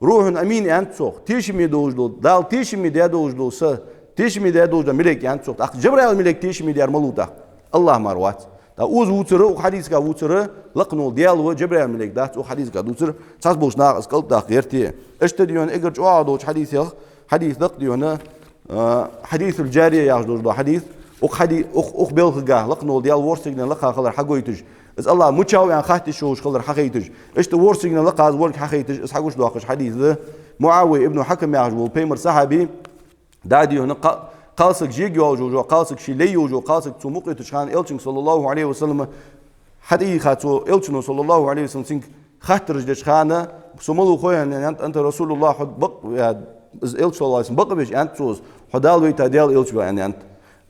«Рухьун амин» аьннад цох, тешаме долаш дола, Дала тешаме даь долаш дола са, тешаме даь долаш дола малейк аьннад цох. ТӀаккха Жабраил малейк тешаме даьр малув тӀаккха? АллахӀ мара вац. ТӀаккха укхаза вувцар, укх хьадисага вувцар, лакхавола Даьла ва, Жабраил малейк дац, укх хьадисага дувцар, цхьаболча наха из кӀалтӀадаккха гӀертте. Иштта дийна эггара чӀоагӀа долча хьадисех, хьадис да-кх дийна, а, хьадисул-жария яхаш долаш дола хьадис, укх хьади-, укх, укх белхага, лакхавола Даьла ворхӀ сигален лакха хилар хьагойташ, из АллахӀ мичав аьнна хатташ йолаш хилар хьахайташ, иштта ворхӀ сигален лакха из волга хьахайташ, из хьагучадоаккхаш хьадис да МуӀавия ибн Хьакам яхаш вола пайхамара сахьаби, дӀа а дийна, кха-, кхалсаг жега йолаш йола, кхалсаг ший лай йолаш йола, кхалсаг цо мукъа йитача хана Элчанга, саллаллахӀу Ӏалайхи ва саллам, хьатӀайийха цо Элчано, саллаллахӀу Ӏалайхи ва саллам, цунга хаттараш деча хана: «Со малув хой хьона?» — аьннад. «أنت رسول الله», хьо бакъ-, я, из Элча, саллаллахӀу Ӏалайхи ва саллам, бакъ беш, аьннад цо, из, «хьо Дала вайта Даьла Элча ва», — аьнна, аьннад.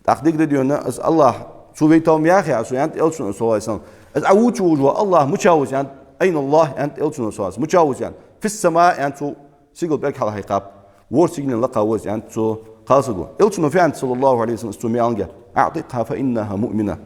ТӀаккха дика да дийна, из АллахӀ цо вайтав ма яхий Ӏа со, аьннад Элчано, саллаллахӀу Ӏалайхи ва саллам. Из Ӏа вувцаш вола АллахӀ мичав ва из, аьннад. «أين الله؟» — аьннад Элчано, саллаллахӀу Ӏалайхи ва саллам. «في السماء», — аьннад цо, сигала пӀелг хьалхьекхаб. «ВорхӀ сигален лакха ва из», — аьннад цу кхалсаго. Элчано фу аьннад, саллаллахӀу Ӏалайхи ва саллам, из цо ма аьллинге: «أعتقها فإنها مؤمنة».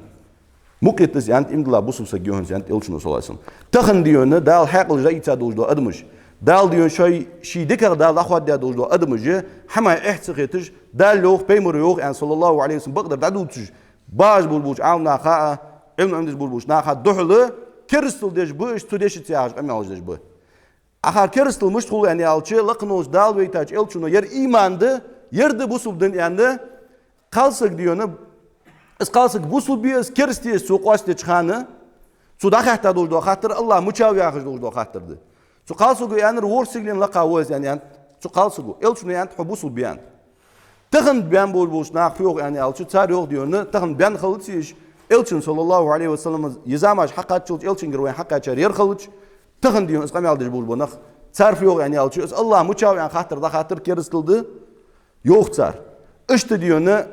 Мукъа я из, аьннад, иман дилла бусалба саг я хьона, аьннад Элчано, صلى الله عليه وسلم. Тахан, дий хьона, Дала хьаькъал чу дӀаийца долаш дола адамаш, Дала, дий хьона, шоай, ший дикагӀа Дала дӀахоадаь долаш дола адамаш, хӀаман эхь ца хеташ, Дала йоах, пайхамара йоах аьнна, صلى الله عليه وسلم, бакъдар дӀадувцаш, багӀаш болаш болча Ӏаламнаха а, Ӏилма Ӏомадеш болаш болча наха а духьала керастал деш ба уж, цу дешаца яхаш къамаьлаш деш ба. Ахар керастал мишта хул аьнна аьлча, лакха волча Дала вайтача Элчано: ер иман да, ер да бусалба ди, аьнна, кхалсаг, дий хьона, из кхалсаг бусалба я из, кераста я из, цо къоастадеча хана, цо дӀахаьтта долаш дола хаттар, АллахӀ мичав яхаш долаш дола хаттар да. Цу кхалсаго аьннар: ворхӀ сигален лакха ва из, аьнна, аьннад цу кхалсаго. Элчано аьннад: хьо бусалба я, аьннад. Тахан баьнна болаш болча наха фу йоах аьнна аьлча, цар йоах, дий хьона, тахан баьнна хилац уж, Элчан, صلى الله عليه وسلم, из замаш хьакхаччалца, Элчангара вайна хьакхаьчар ер хилча, тахан, дий хьона, из къамаьл деш болаш бола нах. Цар фу йоах аьнна аьлча, из АллахӀ мичав аьнна хаттар дӀахаттар керастал да, йоах цар. Иштта, дий хьона,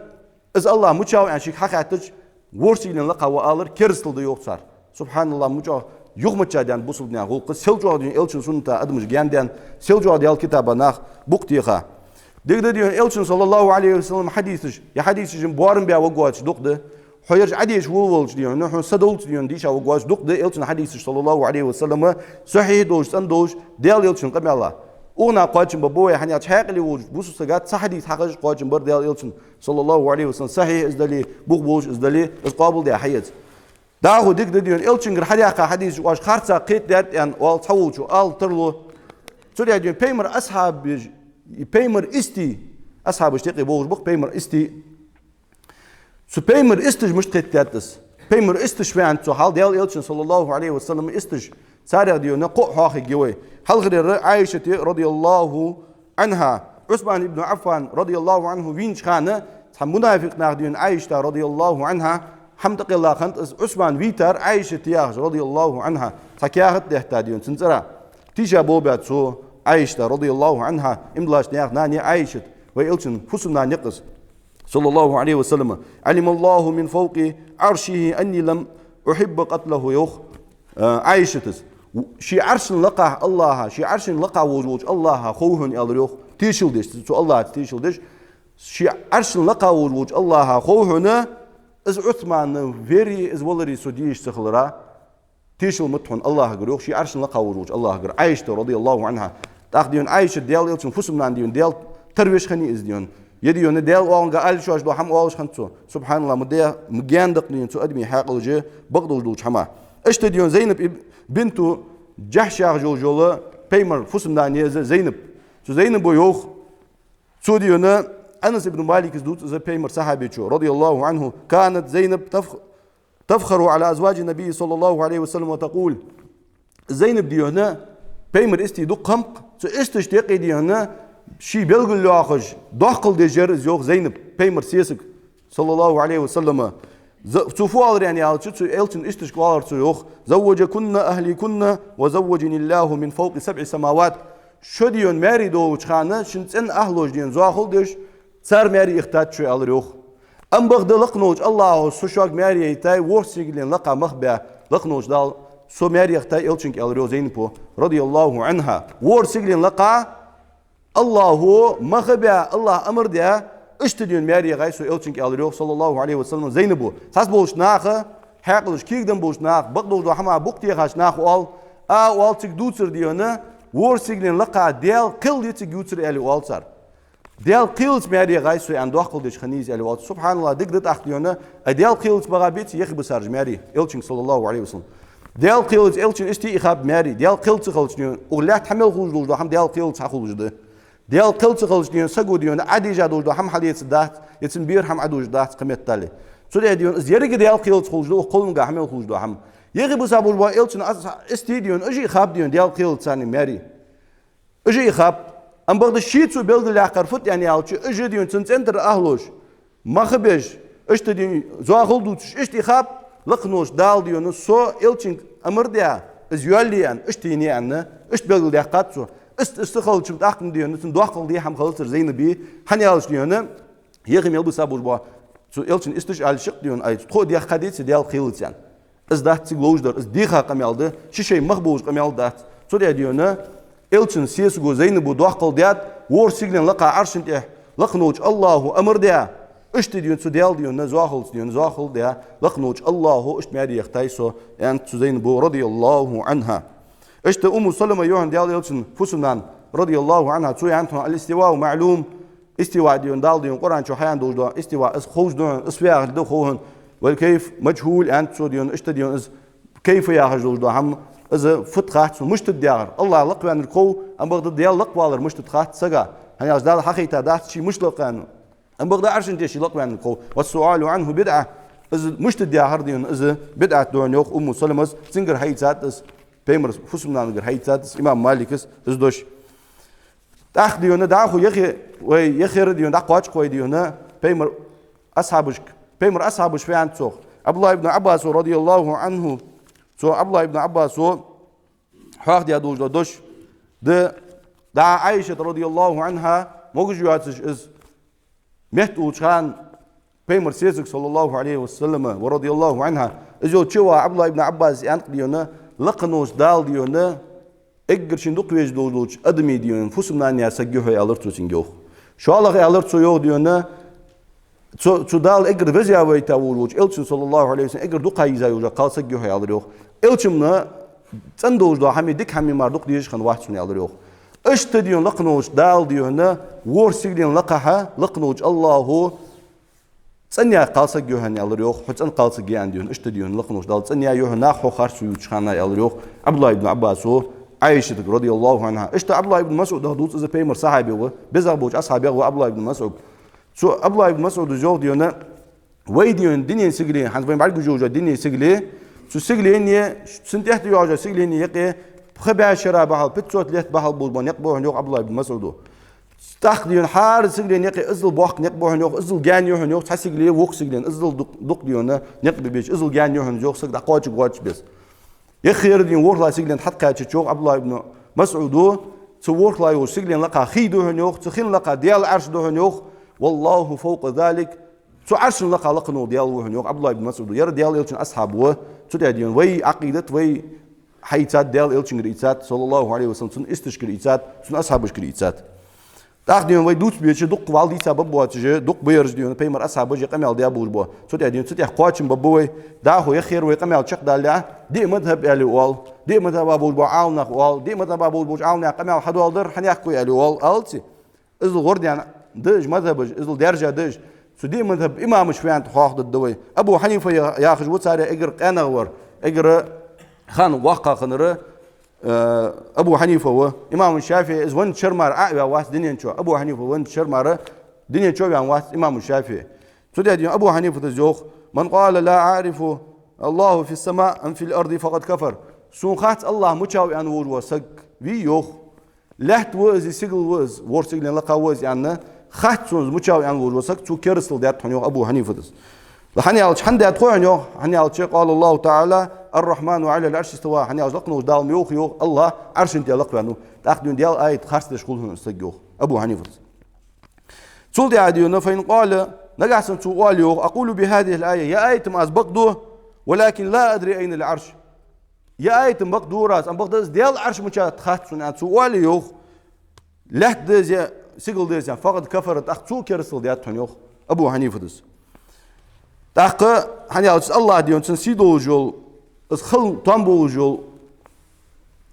из АллахӀ мичав аьнна шийга хьахаьттача, ворхӀ сигален лакха ва алар керастал да, йоах цар. СубхьаналлахӀ, мичахьа юхамачча даьннад бусалба наьха гӀулакх, сел чӀоагӀа, дий хьона, Элчан суннатах адамаш гаьна даьннад, сел чӀоагӀа Даьла китаба наха букъ теха. Дика да, дий хьона, Элчан, صلى الله عليه وسلم, хьадисаш, е хьадисаш-м боарам баь варгвоацаш дукха да. Хьо ераш Ӏодеша волавелча, дий хьона, хьона са долча, дий хьона, дийша варгвоацаш дукха да Элчан хьадисаш, صلى الله عليه وسلم, сахьихь долаш, цӀена долаш, Даьла Элчан къамаьла. Укханна кхоачам ба бой, хӀана аьлча хьаькъале волча бусалба сага цхьа хьадис хьахазаш кхоачам бар Даьла Элчан, صلى الله عليه وسلم, сахьихь из дале, бух болаш из дале, из къоабал даь хьаэца. ДӀахо дика да, дий хьона, Элчангара хьадаьккха хьадисаш оаш харцахьа кхетадаьд аьнна оал цхьаволчо, ала тарлу. Цудухьа, дий хьона, пайхамара асхьабаш, пайхамара истий, асхьабашта юкъе болаш ба-кх пайхамара истий. Цу пайхамара исташа мишта кхетадаьд из? Пайхамара исташ ва аьннад цо хьал, Даьла Элчан, صلى الله عليه وسلم, исташ. Царех, дий хьона, кхоъ хьоахайергья вай. Хьалхарера Ӏайшата, رضي الله عنها, Ӏусман ибн Ӏаффан, رضي الله عنه, вийнача хана, цхьа мунафикъ нах, дий хьона, Ӏайшата, رضي الله عنها, хӀама тӀакхелла хиннад из, Ӏусман вийтар Ӏайшата яхаш, رضي الله عنها, цхьа каьхат а детта, дий хьона, цун цӀерагӀа. Тийша болабаьб цо Ӏайшата, رضي الله عنها, иман диллача наьха нана я Ӏайшат, вай Элчан фусам-нана я-кх из, صلى الله عليه وسلم. علم الله من فوق عرشه أني لم أحب قتله, йоах, а, Ӏайшата. Ший Ӏаршан лакхахьа АллахӀа, ший Ӏаршан лакхахьа волаш волча АллахӀа хов хьона, аьлар, йоах, тешал деш, цу АллахӀаца тешал деш. Ший Ӏаршан лакхахьа волаш волча АллахӀа хов хьона, из Ӏусман вер а, из валар а со дезаш ца хилара, тешал ма да хьона АллахӀагара, йоах, ший Ӏаршан лакхахьа волаш волча АллахӀагара, Ӏайшата, رضي الله عنها. ТӀаккха, дий хьона, Ӏайшат, Даьла Элчан фусам-нана, дий хьона, Даьла тарвеш хиннай из, дий хьона. Е, дий хьона, Даьла оагӀонга ала йиш йоацаш дола хӀама оалаш хиннад цо. СубхьаналлахӀ, ма де, ма гаьна да-кх, дий хьона, цу адамий хьаькъалаш бакъдолаш долча хӀамах. Иштта, дий хьона, Зайнаб иб-, бинту Джахьш яхаш йолаш йола пайхамара фусам-нана я из Зайнаб. Цу Зайнабо йоах, цо, дий хьона, Анас ибн Малика дувц из, пайхамара сахьабечо, رضي الله عنه: كانت زينب تفخ-، تفخر على أزواج النبي صلى الله عليه وسلم وتقول: Зайнаб, дий хьона, пайхамара истий дукха хиннаб-кх, цу исташта юкъе, дий хьона, ше белгалйоахаш, доаккхал деш яр из, йоах, Зайнаб, пайхамара сесаг, صلى الله عليه وسلم. З-, цо фу оалар аьнна аьлча, цу Элчан исташка оалар цо, йоах: زوجكن أهلكن وزوجني الله من فوق سبع سماوات. Шо, дий хьона, маьре долча хана шун цӀен ахӀлоша, дий хьона, зоахал деш, цар маьре ихийтад шо, аьлар, йоах. Амма бакъда лакха волча АллахӀа со шуга маьре яйтай ворхӀ сигален лакха мах баь, лакха волча Дала со маьре яхийтай Элчанга, аьлар, йоах, Зайнабо, رضي الله عنها. ВорхӀ сигален лакха АллахӀа мах баь, АллахӀа амар даь, иштта, дий хьона, маьре яхай со Элчанга, аьлар, йоах, صلى الله عليه وسلم, Зайнабо. Цхьацца болча наха, хьаькъалаш кегаденна болча наха, бакъдолаш дола хӀама букъ техача наха оал, а, оал цига дувцар, дий хьона, ворхӀ сигален лакха Даьла кхел я цига ювцар, аьле оал цар. Даьла кхелаца маьре яхай со, аьнна, доаккхал деш хиннай из, аьле оал цар. СубхьаналлахӀ, дика да тӀаккха, дий хьона, а Даьла кхелаца багӀа беций яхийбисараш маьре Элчанга, صلى الله عليه وسلم. Даьла кхелаца Элчан истий ихаб маьре, Даьла кхел ца хилча, дий хьона, укх лаьтта хьа мел хулаш долаш дола хӀама Даьла кхелаца хьахулаш да. Даьла кхел ца хилча, дий хьона, саго, дий хьона, Ӏодийша долаш дола хӀама хьалеца дац, е цун бера хӀама Ӏодужаш дац кхыметтел. Цудухьа, дий хьона, из еррига Даьла кхелаца хулаш да, укх кхолламга хьа мел хулаш дола хӀама. Яхийбиса болаш бола Элчан ас-, истий, дий хьона, уж а ихаб, дий хьона, Даьла кхелаца царна маьре. Уж а ихаб. Амма бакъда ше цо белгалъяьккхар фуд аьнна аьлча, уж, дий хьона, цун цӀен тӀара ахӀлоша мах беш, иштта, дий хьона, зоахал дувцаш, иштта ихаб, лакха волча Дала, дий хьона, со Элчанга амар даь, из йоалае аьнна, иштта енай аьнна, иштта белгалдаьккхад цо. Иштта, иштта хилча-м тӀаккха, дий хьона, цунна доаккхал де хӀама хилацар Зайнаба, хӀана аьлча, дий хьона, яхий мел биса болаш бола цу Элчан исташа аьлча-кх, дий хьона, ай, тхо дехха деций Даьла кхелаца, аьнна. Из дац цига ловш дар, из дийха къамаьл да, ши шай мах болаш къамаьл дац. Цудухьа, дий хьона, Элчан сесаго Зайнабо доаккхал даьд, ворхӀ сигален лакха Ӏаршан тӀа лакха волча АллахӀа амар даь, Иштта дийна цу Даьла дийна, зоахалца дийна, зоахал даь, лакхаволча АллахӀо иштта маьре яхийтай со, аьннад цу Зайнабо, رضي الله عنها. Иштта Умму Салама йоах Даьла Элчан фусам-нана, رضي الله عنها, цо аьннад хьона: الاستواء معلوم, истива дийна, Даьла дийна, Къуръан чу хьаян долаш да, истива, из ховш да хьона, из фу яхаш да хов хьона, والكيف مجهول, аьннад цо дийна, иштта дийна из, كيف яхаш долаш да хӀама, из фуд хац хьона, мишта да яхар. АллахӀ лакхваьннар хов, амма бакъда Даьла лакхвалар мишта да хац сага. ХӀана аьлча Дала хьахайтадац ший мишта лакхваьннав. Амма бакъда Ӏаршан тӀа ший лакхваьннар хов. والسؤال عنه بدعة. Из мишта да яхар дийна, из бидӀат да хьона йоах Умму Саламас, цунгара хьаийцад из, пайхамара фусам-нанагара хьаийцад из имам Малика из дош. ТӀаккха дийна дӀахо яхе, вай яхера дийна дӀакхоачаш вай дийна пайхамара асхьабашка, пайхамара асхьабаша фу аьннад цох. Ӏабдуллахь ибн Ӏаббасо, رضي الله عنه, цо Ӏабдуллахь ибн Ӏаббасо хьоахадаь долаш да дош, да, да Ӏайшат, رضي الله عنها, могаш йоацаш из, метта волча хана пайхамара сесаг, صلى الله عليه وسلم, ورضي الله عنها, из йолча ваха Ӏабдуллахь ибн Ӏаббаса аьннад дийна, лакхаволча Дала дийна, эггара шийна дукха везаш долаш долча адамий дийна фусам-нана яха саг я хьо, аьлар цо цунга йоах. ШоллагӀа аьлар цо йоах дийна, цу, цу Дала эггара веза вайта волаш волча Элчан, صلى الله عليه وسلم, эггара дукха йиза йолаш кхалсаг я хьо, аьлар йоах. Элчанна цӀена долаш дола хӀама, дика хӀама мара дукха дезаш хинна вац хьона, аьлар йоах. Иштта дийна лакхаволча Дала дийна, ворхӀ сигален лакхахьа лакхаволча АллахӀо цӀена яха кхалсаг я хьона, аьлар йоах, хьо цӀена кхалсаг я аьнна дийна, иштта дийна лакхаволча Дала цӀена яь я хьона, нах хьо харцо ювцача хана, аьлар йоах Ӏабдуллахь ибн Ӏаббасо Ӏайшатага, رضي الله عنها. Иштта Ӏабдуллахь ибн МасӀудах дувц, из пайхамара сахьаби ва, безагӀа болча асхьабех ва Ӏабдуллахь ибн МасӀуд. Цу Ӏабдуллахь ибн МасӀуда йоах дийна, вай дийна дунен сигале, хӀанз вай бӀаргагуш йолча дунен сигале, цу сигаленна, цун тӀехьа йоагӀача сигаленна юкъе пхи бӀаь шера бахьал, пятьсот лет бахьал болаш бола никъ ба хьона йоах Ӏабдуллахь ибн МасӀуда. ТӀаккха дийна хӀара сигаленна юкъе иззал боккха никъ ба хьона йоах, иззал гаьна я хьона йоах, цхьа сигале вокх сигален иззал дукх-, дукха дийна никъ бе безаш, иззал гаьна я хьона йоах, саг дӀакхоачаш воацаш беса. Яххьара дийна ворхӀлагӀа сигален тӀа хьатӀакхаьчача йоах Ӏабдуллахь ибн МасӀуда, цу ворхӀлагӀа йолча сигален лакха хий да хьона йоах, цу хин лакха Даьла Ӏарш да хьона йоах, والله فوق ذلك, цу Ӏаршан лакха лакхавола Даьла ва хьона йоах Ӏабдуллахь ибн МасӀуда. Ер Даьла Элчан асхьаб ва, цу тӀа дийна вай Ӏакъидат, вай хьаийцад Даьла Элчангара ийцад, صلى الله عليه وسلم, цун исташкара ийцад, цун асхьабашкара ийцад. ТӀаккха дийна вай дувца безача дукха вал дийца баб боацаш, дукха ба ераш дийна пайхамара асхьабаша къамаьл даь болаш ба. Цу тӀа дийна цу тӀа кхоачам баб вай, дӀахо яххьара вай къамаьл чакхдалалехь, диъ мазхӀаб аьле оал, диъ мазхӀаба болаш бола Ӏаламнах оал, диъ мазхӀаба болаш болча Ӏаламнаха къамаьл хьадоаладар, хьанехк вай аьле оал, алци. Иззал гӀордаьнна да уж мазхӀабаш, иззал даьржа да уж. Цу диъ мазхӀаба имамаш фу аьннад хьоахадаьд вай. Абу Хьанифа я-, яхаш ва царех эггара къаьнагӀа вар, эггара хан воккха хиннар, э, Абу Хьанифа ва. Имам ШафиӀи из веннача шера мара Ӏо а ваьнна вац дунен чу. Абу Хьанифа веннача шера мара дунен чу а ваьнна вац имам ШафиӀи. Цу тӀа дийна Абу Хьанифата йоах: من قال لا أعرف الله في السماء أم في الأرض فقد كفر. Сона хац АллахӀ мичав аьнна волаш вола саг вий йоах. Лаьтта ва из, сигала ва из, ворхӀ сигален лакха ва из аьнна, хац сона из мичав аьнна волаш вола саг, цо керастал даьд хьона йоах Абу Хьанифатас. ХӀана аьлча, хӀана даьд хой хьона йоах, хӀана аьлча, قال الله تعالى: الرحمن على العرش استوى. ХӀана аьлча, лакхаволча Дала ма йоах йоах, АллахӀ Ӏаршан тӀа лакхваьннав. ТӀаккха дийна Даьла аят харцдеш хул хьона саг йоах Абу Хьанифатас. Цул тӀехьа дийна, فإن قال, нагахьа санна цо оале йоах: أقول بهذه الآية, ер аят-м аз бакъду, ولكن لا أدري أين العرش. Ер аят-м бакъду аз, амма бакъда из Даьла Ӏарш мичад хац сона, аьнна цо оале йоах. Лаьтта да из, сигала да из, فقد كفر, тӀаккха цо керастал даьд хьона йоах Абу Хьанифатас. ТӀаккха, хӀана аьлча, АллахӀ дийна цун сий долаш йола, из хала там болаш йола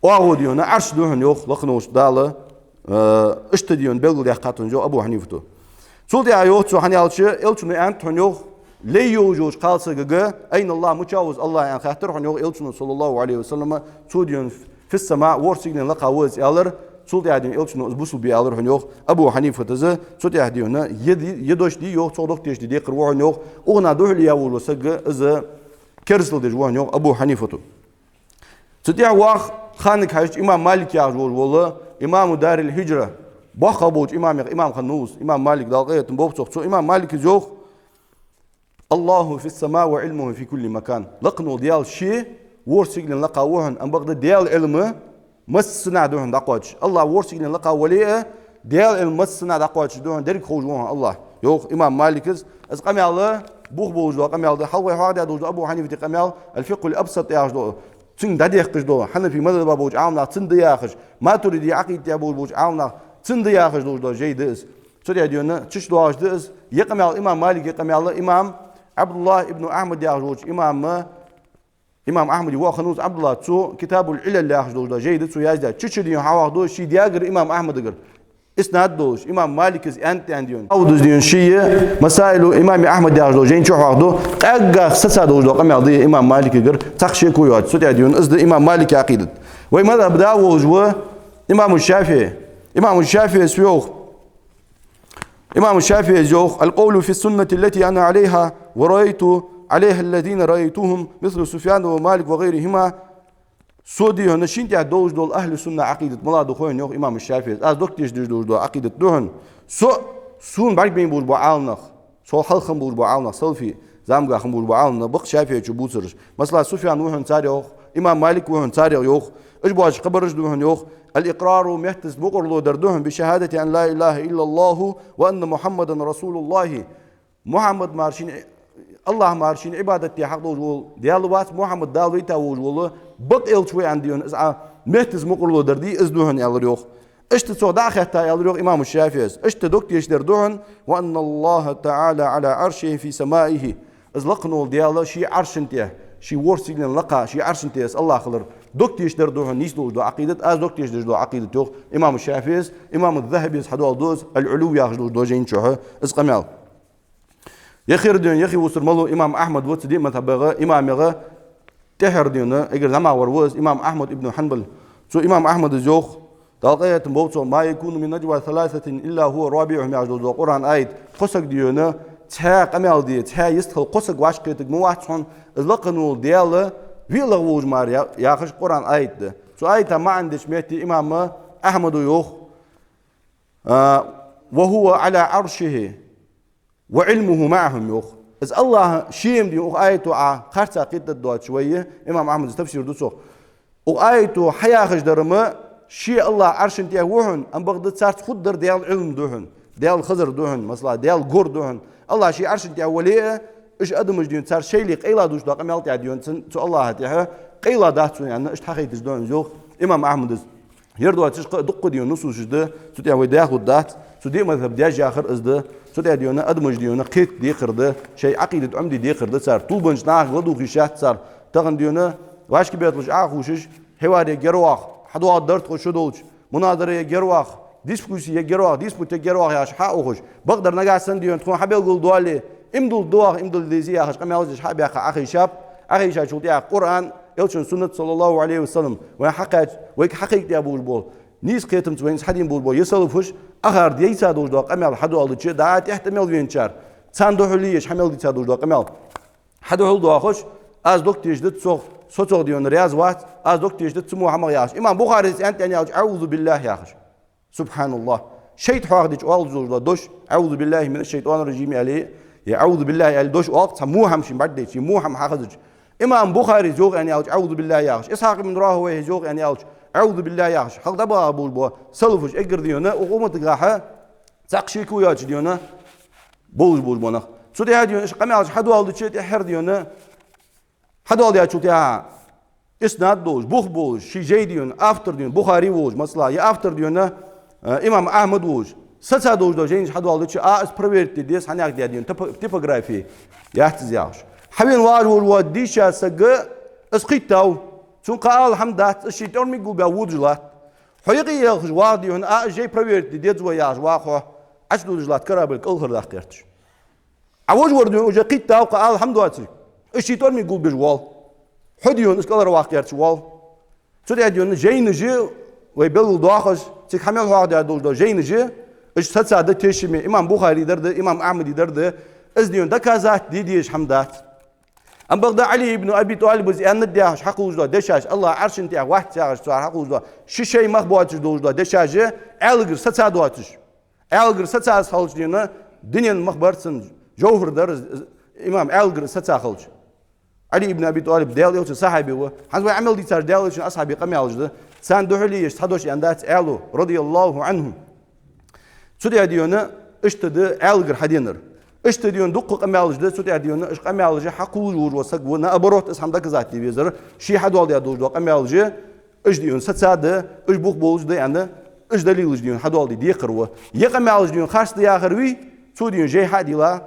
оагӀув дийна Ӏарш да хьона йоах лакхаволча Дала, э, иштта дийна белгалдаьккхад хьона йоах Абу Хьанифата. Цул тӀехьа йоах цо, хӀана аьлча, Элчано аьннад хьона йоах, лай йолаш йолча кхалсагага: أين الله, мичав из АллахӀ, аьнна хаьттар хьона йоах Элчано, صلى الله عليه وسلم, цо дийна في السماء, ворхӀ сигален лакха ва из аьлар, цул тӀехьа дийна Элчано из бусалба я аьлар хьона йоах Абу Хьанифатас, цу тӀехьа дийна ер ди-, ер дош дий йоах, цох дохк деш ди декхар ва хьона йоах, укханна духьале яь волаш вола саг из керастал деш ва хьона йоах Абу Хьанифата. Цу тӀехьа ваха ханага хьежача имам Малик яхаш волаш вола, имаму дарил-хӀиджра, боккхагӀа болча имамех имам хиннав из, имам Малик, Дала къахетам болба цох. Цу имам Маликас йоах: الله في السماء وعلمه في كل مكان. Лакхавола Даьла ше ворхӀ сигален лакха ва хьона, амма бакъда Даьла Ӏилма массанахьа да хьона дӀакхоачаш. АллахӀ ворхӀ сигален лакха вале а, Даьла Ӏилма массанахьа дӀакхоачаш да хьона, деррига ховш ва хьона АллахӀ. Йоах имам Маликас, из къамаьл бух болаш дола къамаьл да, хьалха вай хьоахадаь долаш дола Абу Хьанифата къамаьл, الفقه الأبسط яхаш дола, цунга дӀадехкаш дола, хьанафи мазхӀаба болча Ӏаламнаха цунна да яхаш, матуриди Ӏакъида тӀа болаш болча Ӏаламнаха цунна да яхаш долаш дола жай да из. Цу тӀа дийна чу доагӀаш да из. Ер къамаьл, имам Малика къамаьл, имам Ӏабдуллахь ибн Ахьмад яхаш волча имама, имам Ахьмада воӀ хиннав из Ӏабдуллахь, цо «Китабуль-Ӏилаль» яхаш долаш да жай да, цо яздаьд. Чу-чу дийна хьахьоахаду ший даьгара имам Ахьмадагара. Иснад долаш, имам Малика из аьннад аьнна дийна. Ӏавдус дийна ший «Масаилу имам Ахьмад» яхаш долча жайна чу хьоахаду, къаьггара саца долаш да къамаьл да имам Маликагара, цхьаккха шеко йоацаш. Цу тӀа дийна из да имам Малика Ӏакъидат. Вай мазхӀаб да волаш ва имам ШафиӀи. Имам ШафиӀис йоах, имам ШафиӀис йоах: «القول في السنة التي أنا عليها ورأيت عليها الذين رأيتهم مثل سفيان ومالك وغيرهما». Со дийна шийна тӀа долаш дола ахьлу сунна Ӏакъидат малагӀа да хой хьона, йоах имам ШафиӀис. Аз дог тешаш долаш дола Ӏакъидат да хьона. Со, сона бӀаргабайна болаш бола Ӏаламнах, сол хьалха хинна болаш бола Ӏаламнах, салафий заман чухь хинна болаш бола Ӏаламнах, бакъ ШафиӀе чу бувцараш. Масала, Суфьян ва хьона царех, йоах, имам Малик ва хьона царех, йоах. Уж боацаш хабараш да хьона, йоах. «الإقرار», меттаца мукъарло дар да хьона, «بشهادة أن لا إله إلا الله وأن محمدا رسول الله». Мухьаммад мара шийна, АллахӀ мара шийна Ӏибадат де хьакъ долаш вола Даьла вац, Мухьаммад Дала вайта волаш вола бакъ элча ва аьнна дийна, из Ӏа меттаца мукъарло дар да, из да хьона, аьлар йоах. Иштта цох дӀа а хетта, аьлар йоах имам ШафиӀис, иштта дог тешаш дар да хьона: «وأن الله تعالى على عرشه في سمائه». Из лакхвенна вола Даьла ший Ӏаршан тӀа, ший ворхӀ сигален лакха, ший Ӏаршан тӀа из АллахӀ хилар дог тешаш дар да хьона нийса долаш дола Ӏакъидат, аз дог тешаш долаш дола Ӏакъидат, йоах имам ШафиӀис. Имам ЗахӀабис хьадоаладу из, «Аль-Ӏулув» яхаш долаш дола жайна чухь из къамаьл. Ер хир дийна, ер хи вусар малув имам Ахьмад ва цу диъ мазхӀабагара имамех тӀеххьара дийна, эггара зӀамагӀвар ва из имам Ахьмад ибн Хьанбал. Цу имам Ахьмадас йоах, Дала къахетам болба цох: «ما يكون من نجوى ثلاثة إلا هو رابعهم» яхаш дола Къуръан аят. Кхо саг дийна цхьа къамаьл де, цхьа йистхила кхо саг вӀашагӀкхетарг ма вац хьона, из лакхвенна вола Даьла виълагӀа волаш мара я-, яхаш Къуръан аят да. Цу аята маӀан деча метте имам Ахьмада йоах: «А, وهو على عرشه وعلمه معهم», йоах. Из АллахӀ шийна дийна укх аято Ӏа харцахьа кхетадоацаш вай, имам Ахьмадас тафсир ду цох. Укх аято хьаяхаш дар-м, ше АллахӀ Ӏаршан тӀа ва хьона, ам бакъда царца хургдар Даьла Ӏилма да хьона, Даьла хазар да хьона, масала, Даьла гор да хьона. АллахӀ ший Ӏаршан тӀа вале а, уж адамаш дийна цар шоайла къайла дувцаш дола къамаьл тӀа дийна, цун, цу АллахӀа тӀехьа къайла дац цун аьнна, иштта хьахайташ да хьона из, йоах имам Ахьмадас. Ер доацаш кхы а дуккха дийна нусусаш да, цу тӀа вай даьхад дац, цу диъ мазхӀаба даьш яхар из да, цу тӀа дийна адамаш дийна кхетаде декхар да, шоай Ӏакъидат Ӏомаде декхар да цар. Тулбанча нахага ладувгӀа йиш яц цар. Тахан дийна вӀашка бетталуш Ӏа а ховшаш, хьавар ергья ваха, хьадоагӀаргдар тхо шу долча, муназара ергья ваха, дискуссия ергья ваха, диспут ергья ваха яхаш хьа а ухаш, бакъдар нагахьа санна дийна тхона хьабелгалдоале, иман дулларгда ваха, иман дулла дезий яхаш къамаьлаш деш хьа а баьккха Ӏохайшаб, Ӏохайшачул тӀехьагӀа Къуръан, Элчан суннат, صلى الله عليه وسلم, вайна хьакхаьча, вайга хьакхайкадаь болаш бола, нийса кхетамца вайна хьадийна болаш бола ер салафаш, ахар дийца долаш дола къамаьл хьадоаладича, дӀа тӀехьа тӀа мел веначар, царна духьале еш хьа мел дийца долаш дола къамаьл хьадухьал доахаш, аз дог тешадац цох, со цох дийна раьза вац, аз дог тешадац цу мо хӀамах яхаш. Имам Бухарис аьннад аьнна аьлча, «أعوذ بالله» яхаш. سبحان الله. ШайтӀа хьоахадича оалаш долаш дола дош, «أعوذ بالله من الشيطان الرجيم» аьле, е «أعوذ بالله» аьле дош оал, цхьа мо хӀама шийна бӀаргадайча, е мо хӀама хьахазача. Имам Бухарис йоах аьнна аьлча, «أعوذ بالله» яхаш. Исхьакъ ибн РахӀавайхӀас йоах аьнна аьлча, «أعوذ بالله» яхаш. Хьалха дӀабаха болаш бола салафаш эггара дийна, укх умматагахьа цхьаккха шеко йоацаш дийна болаш болаш бола нах. Цу тӀа дийна уж къамаьлаш хьадоаладича, тӀеххьара дийна хьадоаладаьчул тӀехьагӀа иснад долаш, бух болаш, ший жай дийна, автор дийна, Бухари волаш, масала, е автор дийна, э, имам Ахьмад волаш, саца долаш дола жайнаш хьадоаладича, а, из проверить де деза, хьанех да дийна, типо-, типографи яц из яхаш. Хьавена вагӀаш волаш вола дийша саг из кхийттав, цунга кхы ала хӀама дац, из ший тӀормиг гулбаь водаш латт. Хьо юкъе елхаш вагӀа дийна, а, из жай проверить де деза вай яхаш вагӀа хьо, Ӏочудодаш латт корабль кӀалхардаккха гӀерташ. Ӏа вож вар дийна уже кхийттав, кхы ала хӀама доацилга, из ший тӀормиг гулбеш воал. Хьо дийна из кӀалхарваккха гӀерташ воал. Цу тӀа дийна жайнаш, вай белгалдоахаш, цига хьа мел хьоахадаь долаш дола жайнаш, уж саца да тешаме, имам Бухари дар да, имам Ахьмади дар да, из дийна доказать де дезаш хӀама дац. Ам бакъда Ӏали ибн Аби ТӀалибас аьннад яхаш хьакхувлаш дола дешаш, АллахӀ Ӏаршан тӀа вац яхаш цар хьакхувлаш дола, ши шай мах боацаш долаш дола дешаш, Ӏаьлагара саца доацаш. Ӏаьлагара саца хилча дийна, дунен мах бар цун, жовхӀар дар из, из, имам Ӏаьлагара саца хилча. Ӏали ибн Аби ТӀалиб Даьла Элчан сахьаби ва. ХӀанз вай Ӏа мел дийцар Даьла Элчан асхьабий къамаьлаш да. Царна духьале еш цхьа дош аьнна дац Ӏаьлас, رضي الله عنه. Цу тӀа дийна иштта да Ӏаьлагара хьаденар. Иштта дийна дуккха къамаьлаш да, цу тӀа дийна уж къамаьлаш хьакхувлаш волаш вола саг ва, наоборот, из хӀама доказать де везар, ше хьадоаладаь долаш дола къамаьлаш, уж дийна саца да, уж бух болаш да аьнна, Уж далилаш дийна хьадоаладе декхар ва. Е къамаьлаш дийна харц да яхар вий, цо дийна жай хьадийла,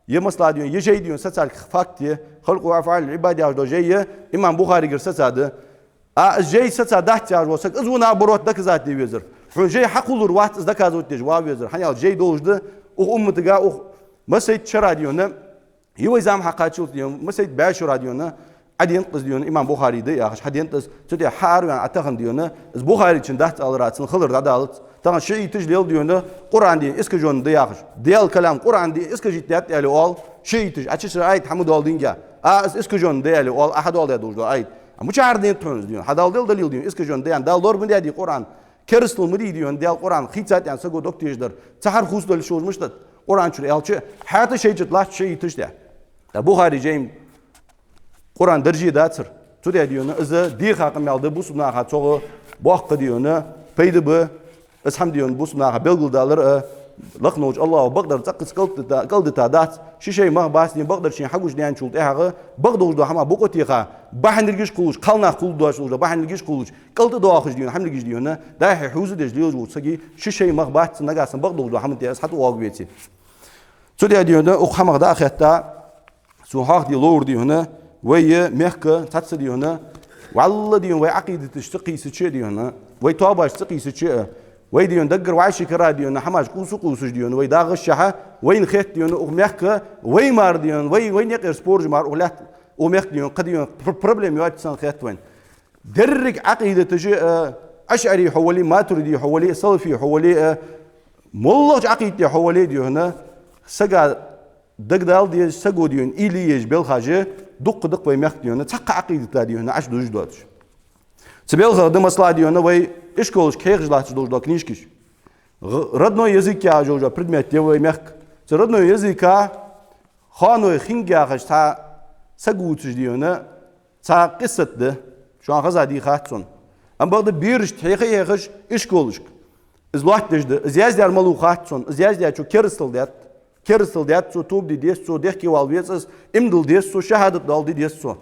е масала дийна, е жай дийна социалка факт е, «Халкъу афӀалил Ӏибад» яхаш дола жай е, имам Бухаригара соцаде. А из жай соцадац яхаш вола саг, из ва наоборот доказать де везар. Хьона жай хьакхоллар вац, из доказывать деш ва везар. ХӀана аьлча жай долаш да укх умматага, укх массайтта шера дийна, е вай зама хьакхаччалца дийна, массайтта бӀаь шера дийна, Ӏаденад из дийна, имам Бухаре да яхаш, хьаденад из, цу тӀа хьаараваьнна Ӏа тахан дийна, из Бухаречун дац аларах, цун хилар дӀадалац. Тахан шиӀиташа лел дийна, Къуръан дийна искаженный да яхаш. Даьла калам Къуръан дийна искажить даьд аьле оал, шиӀиташа, Ӏа чу шера аят хьа ма доаладинге. А, из искаженный да аьле оал, Ӏа хьадоаладаь долаш дола аят. А мичахьара денад хьона из дийна? Хьадоаладе далил дийна, искаженный да аьнна, Дала лорабеннаб дий Къуръан? Керастал ма дий дийна, Даьла Къуръан хийцад аьнна саго дог тешаш дар. Цхьа хьарф хувцадале шоаш мишта да Къуръан чура аьлча, хӀаьта шоай чу латт шиӀиташ тӀа. ТӀаккха Бухаре жай-м Къуръан дарже дацар. Цу тӀа дийна, из деха къамаьл да бусалба наха, цох боккха дийна пайда ба. Из хӀама дийна бусалба наха белгалдалар а, лакхаволча АллахӀа бакъдар цӀаккха кӀалдита, кӀалдита дац. Ши шай мах бац дийна, бакъдар шийна хьагучадаьнначул тӀехьагӀа бакъдолаш дола хӀама букъа теха, бахьанилгаш кхуллаш, кхалнах кхулла доацаш долаш дола бахьанилгаш кхуллаш, кӀалтӀадоахаш дийна, хӀамилгаш дийна, дӀа-хьа хьувзадеш лелаш волча сага ши шай мах бац, нагахьа санна бакъдолаш дола хӀама тӀа из хьатӀавоагӀаргвеце. Цу тӀа дийна, укх хӀамах дӀа а хетта, сона хьоахаде ловр дийна, вай мехка цхьацца дийна, валла дийна, вай Ӏакъидаташ ца кхийсача а дийна, вай тоабаш ца кхийсача а, вай дийна даггара вӀаший кара дийна, хӀамаш къувса-къувсаш дийна, вай дагӀаш шахьа, вайна хет дийна, укх мехка, вай мара дийна, вай, вайна юкъера спораш мара укх лаьтта, укх мехка дийна, кхы дийна пр-, проблема йоацаш санна хет вайна. Деррига Ӏакъидаташ а, ашӀари хьо вале, матуриди хьо вале, салафи хьо вале а, моллагӀча Ӏакъидате хьо вале а дийна, сага дагадала дезаш, саго дийна уйла е езаш белхаш дукха да-кх вай мехка дийна, цхьаккха Ӏакъидата дийна Ӏаш дужаш доацаш. Цу белхах да масала дийна вай ишколашка хьехаш латташ долаш дола книжкаш. Р-, родной язык яхаш йола предмет я вай мехка. Цу родной языка хоаной хинга яхаш цхьа саг вувцаш дийна, цхьа къиссат да, шоана хеза дий хац сона. Амма бакъда берашта хьеха а хьехаш ишколашка. Из лоаттадеш да, из яздаьр малув хац сона, из яздаьчо керастал даьд. Керастал даьд цо, тоба де деза цо, дехке вала веза из, иман дилла деза цо, шахӀадат доаладе деза цо.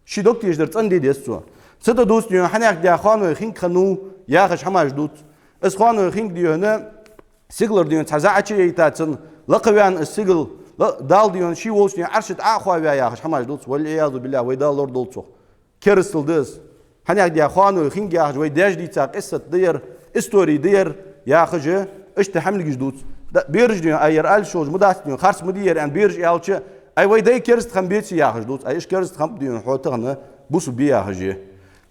Ший дог тешадар цӀенде деза цо. Цу тӀа дувц дийна, хьанехк даь хоаной хинга хиннав яхаш хӀамаш дувц. Из хоаной хинга дийна, сигалара дийна цхьа зӀа Ӏочуяйта цунна, лакхаваьнна из сигала, ла-, Дала дийна ший волча дийна Ӏарша тӀа Ӏо а хоаваь яхаш хӀамаш дувц, валь-Ӏиязу биллахӀ, вай Дала лорадолда цох. Керастал да из. Хьанехк даь хоаной хинга яхаш, вай даьша дийца къиссат да ер, истори да ер яхаш, иштта хӀамилгаш дувц. Да, бераш дийна, ай, ер аьлча шоаш ма дац дийна, харц ма дий ер аьнна, бераш аьлча, ай, вай дай кераста хиннабеце яхаш дувц, ай, уж кераста хиннаб дийна, хьо тахан бусалба я яхаш я.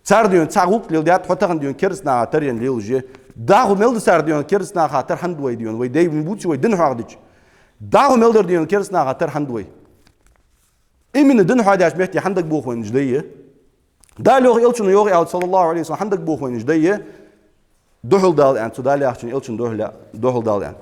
Цар дийна цхьа гӀулакх леладаьд, хьо тахан дийна кераста наха тара енна лелаш я. ДагӀо мел да цар дийна кераста наха тара хӀана да вай дийна, вай дай ма бувций вай дин хьоахадича. ДагӀо мел дар дийна кераста наха тара хӀана да вай. Именно дин хьоахадаьча метте хӀана дагабоах вайна уж дай? Дала йоах, Элчано йоах аьлча, саллаллахӀу Ӏалайхи ва саллам, хӀана дагабоах вайна уж дай? Духьал дала аьнна, цу Дала яхачун, Элчан духьала, духьал дала аьнна.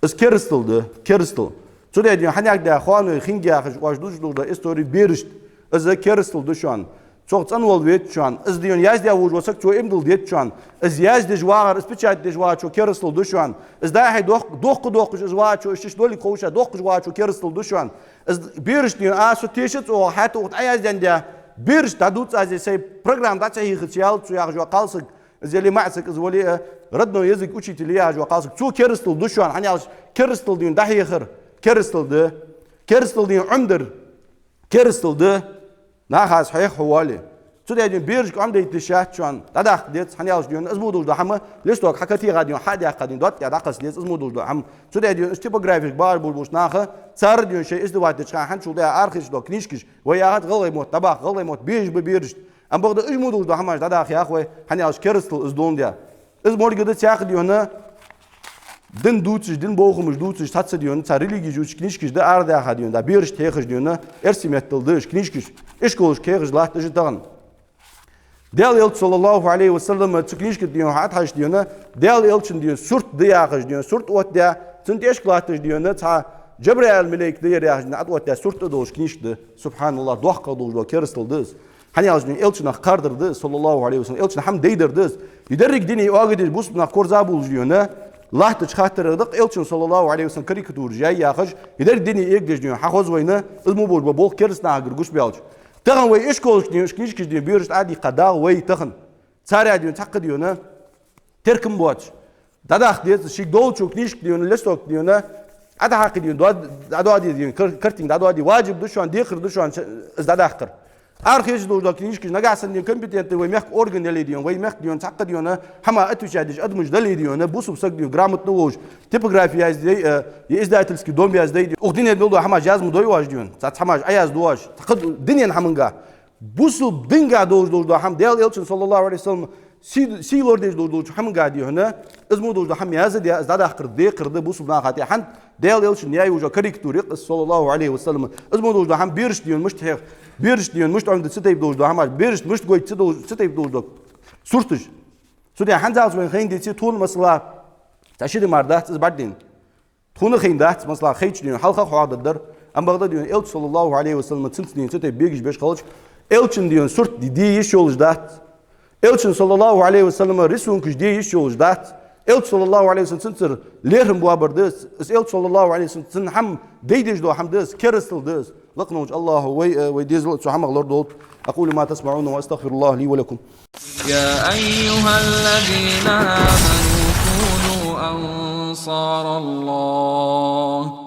Из керастал да, керастал. Цу тӀа дийна, хьанехк даь хоаной хинга яхаш оаш дувцаш долаш дола истори берашта. Из керастал да шоана. Цох цӀенвала веза шоана. Из дийна яздаь волаш вола саг, цо иман дилла деза шоана. Из яздеш вагӀар, из печать деш вагӀачо керастал да шоана. Из дӀа-хьа дох-, дохка-дохкаш из вагӀачо, из чу долга ховша дохкаш вагӀачо керастал да шоана. Из берашта дийна, а, со тешац оаха, хӀаьта укх тӀа Ӏояздаьнна даь, берашта дӀадувц аз, сай программа дӀа ца хьийхац, ялац цо яхаш йола кхалсаг, из яле маӀа саг, из вале а, родной язык учитель яхаш йола кхалсаг, цо керастал да шоана, хӀана аьлча керастал дийна дӀахьехар, керастал да, керастал дийна Ӏомадар, керастал да, наха из хьеха хьо вале. Цу тӀа дийна берашка Ӏомадайта йиш яц шоана, дӀадаккха деза, хӀана аьлча дийна, из мо долаш дола хӀама, листок хьакатеха дийна, хьа а даьккха дийна, дотта тӀа дӀакхосса деза, из мо долаш дола хӀама. Цу тӀа дийна, из типографе багӀаш болаш болча наха, цар дийна шоай издавать деча хана хьанчул тӀехьа арахьа еш дола книжкаш, вай яхац гӀалгӀай мотт дӀабаккха, гӀалгӀай мотт безаш ба берашта. Амма бакъда уж мо долаш дола хӀамаш дӀадаха ях вай, хӀана аьлча керастал из доландаь. Из морг да цхьаькха дийна, дин дувцаш, дин бохамаш дувцаш, цхьацца дийна, цхьа религеш дувцаш книжкаш да арадаьха дийна, да берашта хьехаш дийна, эрсий меттала да уж книжкаш, ишколашка хьехаш латт уж тахан. Даьла Элча, саллаллахӀу Ӏалайхи ва саллам, цу книжка тӀа дийна хьатӀахьежача дийна, Даьла Элчан дийна сурт да яхаш дийна, сурт оттадаь, цун тӀехьашка латташ дийна, цхьа Джабраил малейк да ер яхаш дийна, тӀаоттадаь сурт а долаш книжка да. СубхьаналлахӀ, доккхагӀа долаш дола керастал да из. ХӀана аьлча дийна Элчанах кхардар да из, саллаллахӀу Ӏалайхи ва саллам, Элчан хӀама дайдар да из. Из деррига дуне оагадеш бусалба нах корзагӀбувлаш дийна, латтача хаттарах да-кх Элчан, саллаллахӀу Ӏалайхи ва саллам, карикатураш яй яхаш, из деррига дуне эгадеш дийна хьахоз вайна, из мо болаш бола болх кераста нахагара гуш баьлча. Тахан вай ишколашка дийна, уж книжкаш дийна берашта Ӏодийхка дагӀа вай тахан. Царех дийна цхьаккха дийна теркам боацаш. ДӀадаккха деза шийга долча книжка, дий хьона, листок, дий хьона, дӀадахьакхе, дий хьона, дӀа-, дӀадоаде, дий хьона, кар-, картинка дӀадоаде, важиб да шоана, декхар да шоана из дӀадаккхар. Арахьа хезаш долаш дола книжкаш нагахьа санна, дий хьона, компетентни вай мехка орган яле, дий хьона, вай мехка, дий хьона, цхьаккха, дий хьона, хӀама отвечать деш адамаш дале, дий хьона, бусалба саг, дий хьона, грамотни волаш, типографи язде, э, е издательски дом язде, дий хьона, укх дунен мел дола хӀамаш язма дой оаш, дий хьона, цхьацца хӀамаш Ӏоязду оаш, цхьаккха дунен хӀамангахьа. Бусалба динагахьа долаш долаш дола хӀама, Даьла Элчано, саллаллахӀу Ӏалайхи ва саллам, сий, сий лораеш долаш долча хӀамангахьа, дий хьона, из мо долаш дола хӀама язде, из дӀадаккхар декхар да бусалба наха тӀа. ХӀанз Даьла Элчано яь йола корректура я-кх из, саллаллахӀу Ӏалайхи ва саллам. Из мо долаш дола хӀама берашта, дий хьона, мишта хьех, берашта, дий хьона, мишта Ӏомаду цу тайпара долаш дола хӀамаш, берашта мишта гойт цу долаш, цу тайпара долаш дола сурташ. Цудухьа хӀанзалца вайна хайна деце, тхона, масала, цхьа ши ди мара дац из бӀаргадайна. Тхона хайна дац, масала, хайча, дий хьона, хьалха хьоахадаьдар. Амма бакъда, дий хьона, Элча, саллаллахӀу Ӏалайхи ва саллам, цунца, дий хьона, цу тайпара бегаш беш хилча, Элчан, дий хьона, сурт де йиш йолаш дац. Элчан, саллаллахӀу Ӏалайхи ва саллам, рисункаш де йиш йолаш дац. Элча, саллаллахӀу Ӏалайхи ва саллам, цунцара лерхӀам боабар да из. Из Элча, саллаллахӀу Ӏалайхи ва саллам, цун хӀама дайдеш дола хӀама да из, керастал да из. Лакха волча АллахӀа вай, э, вай дезал а цу хӀамах лорадолда. أقول ما تسمعون وأستغفر الله لي ولكم. يا أيها الذين آمنوا كونوا أنصار الله.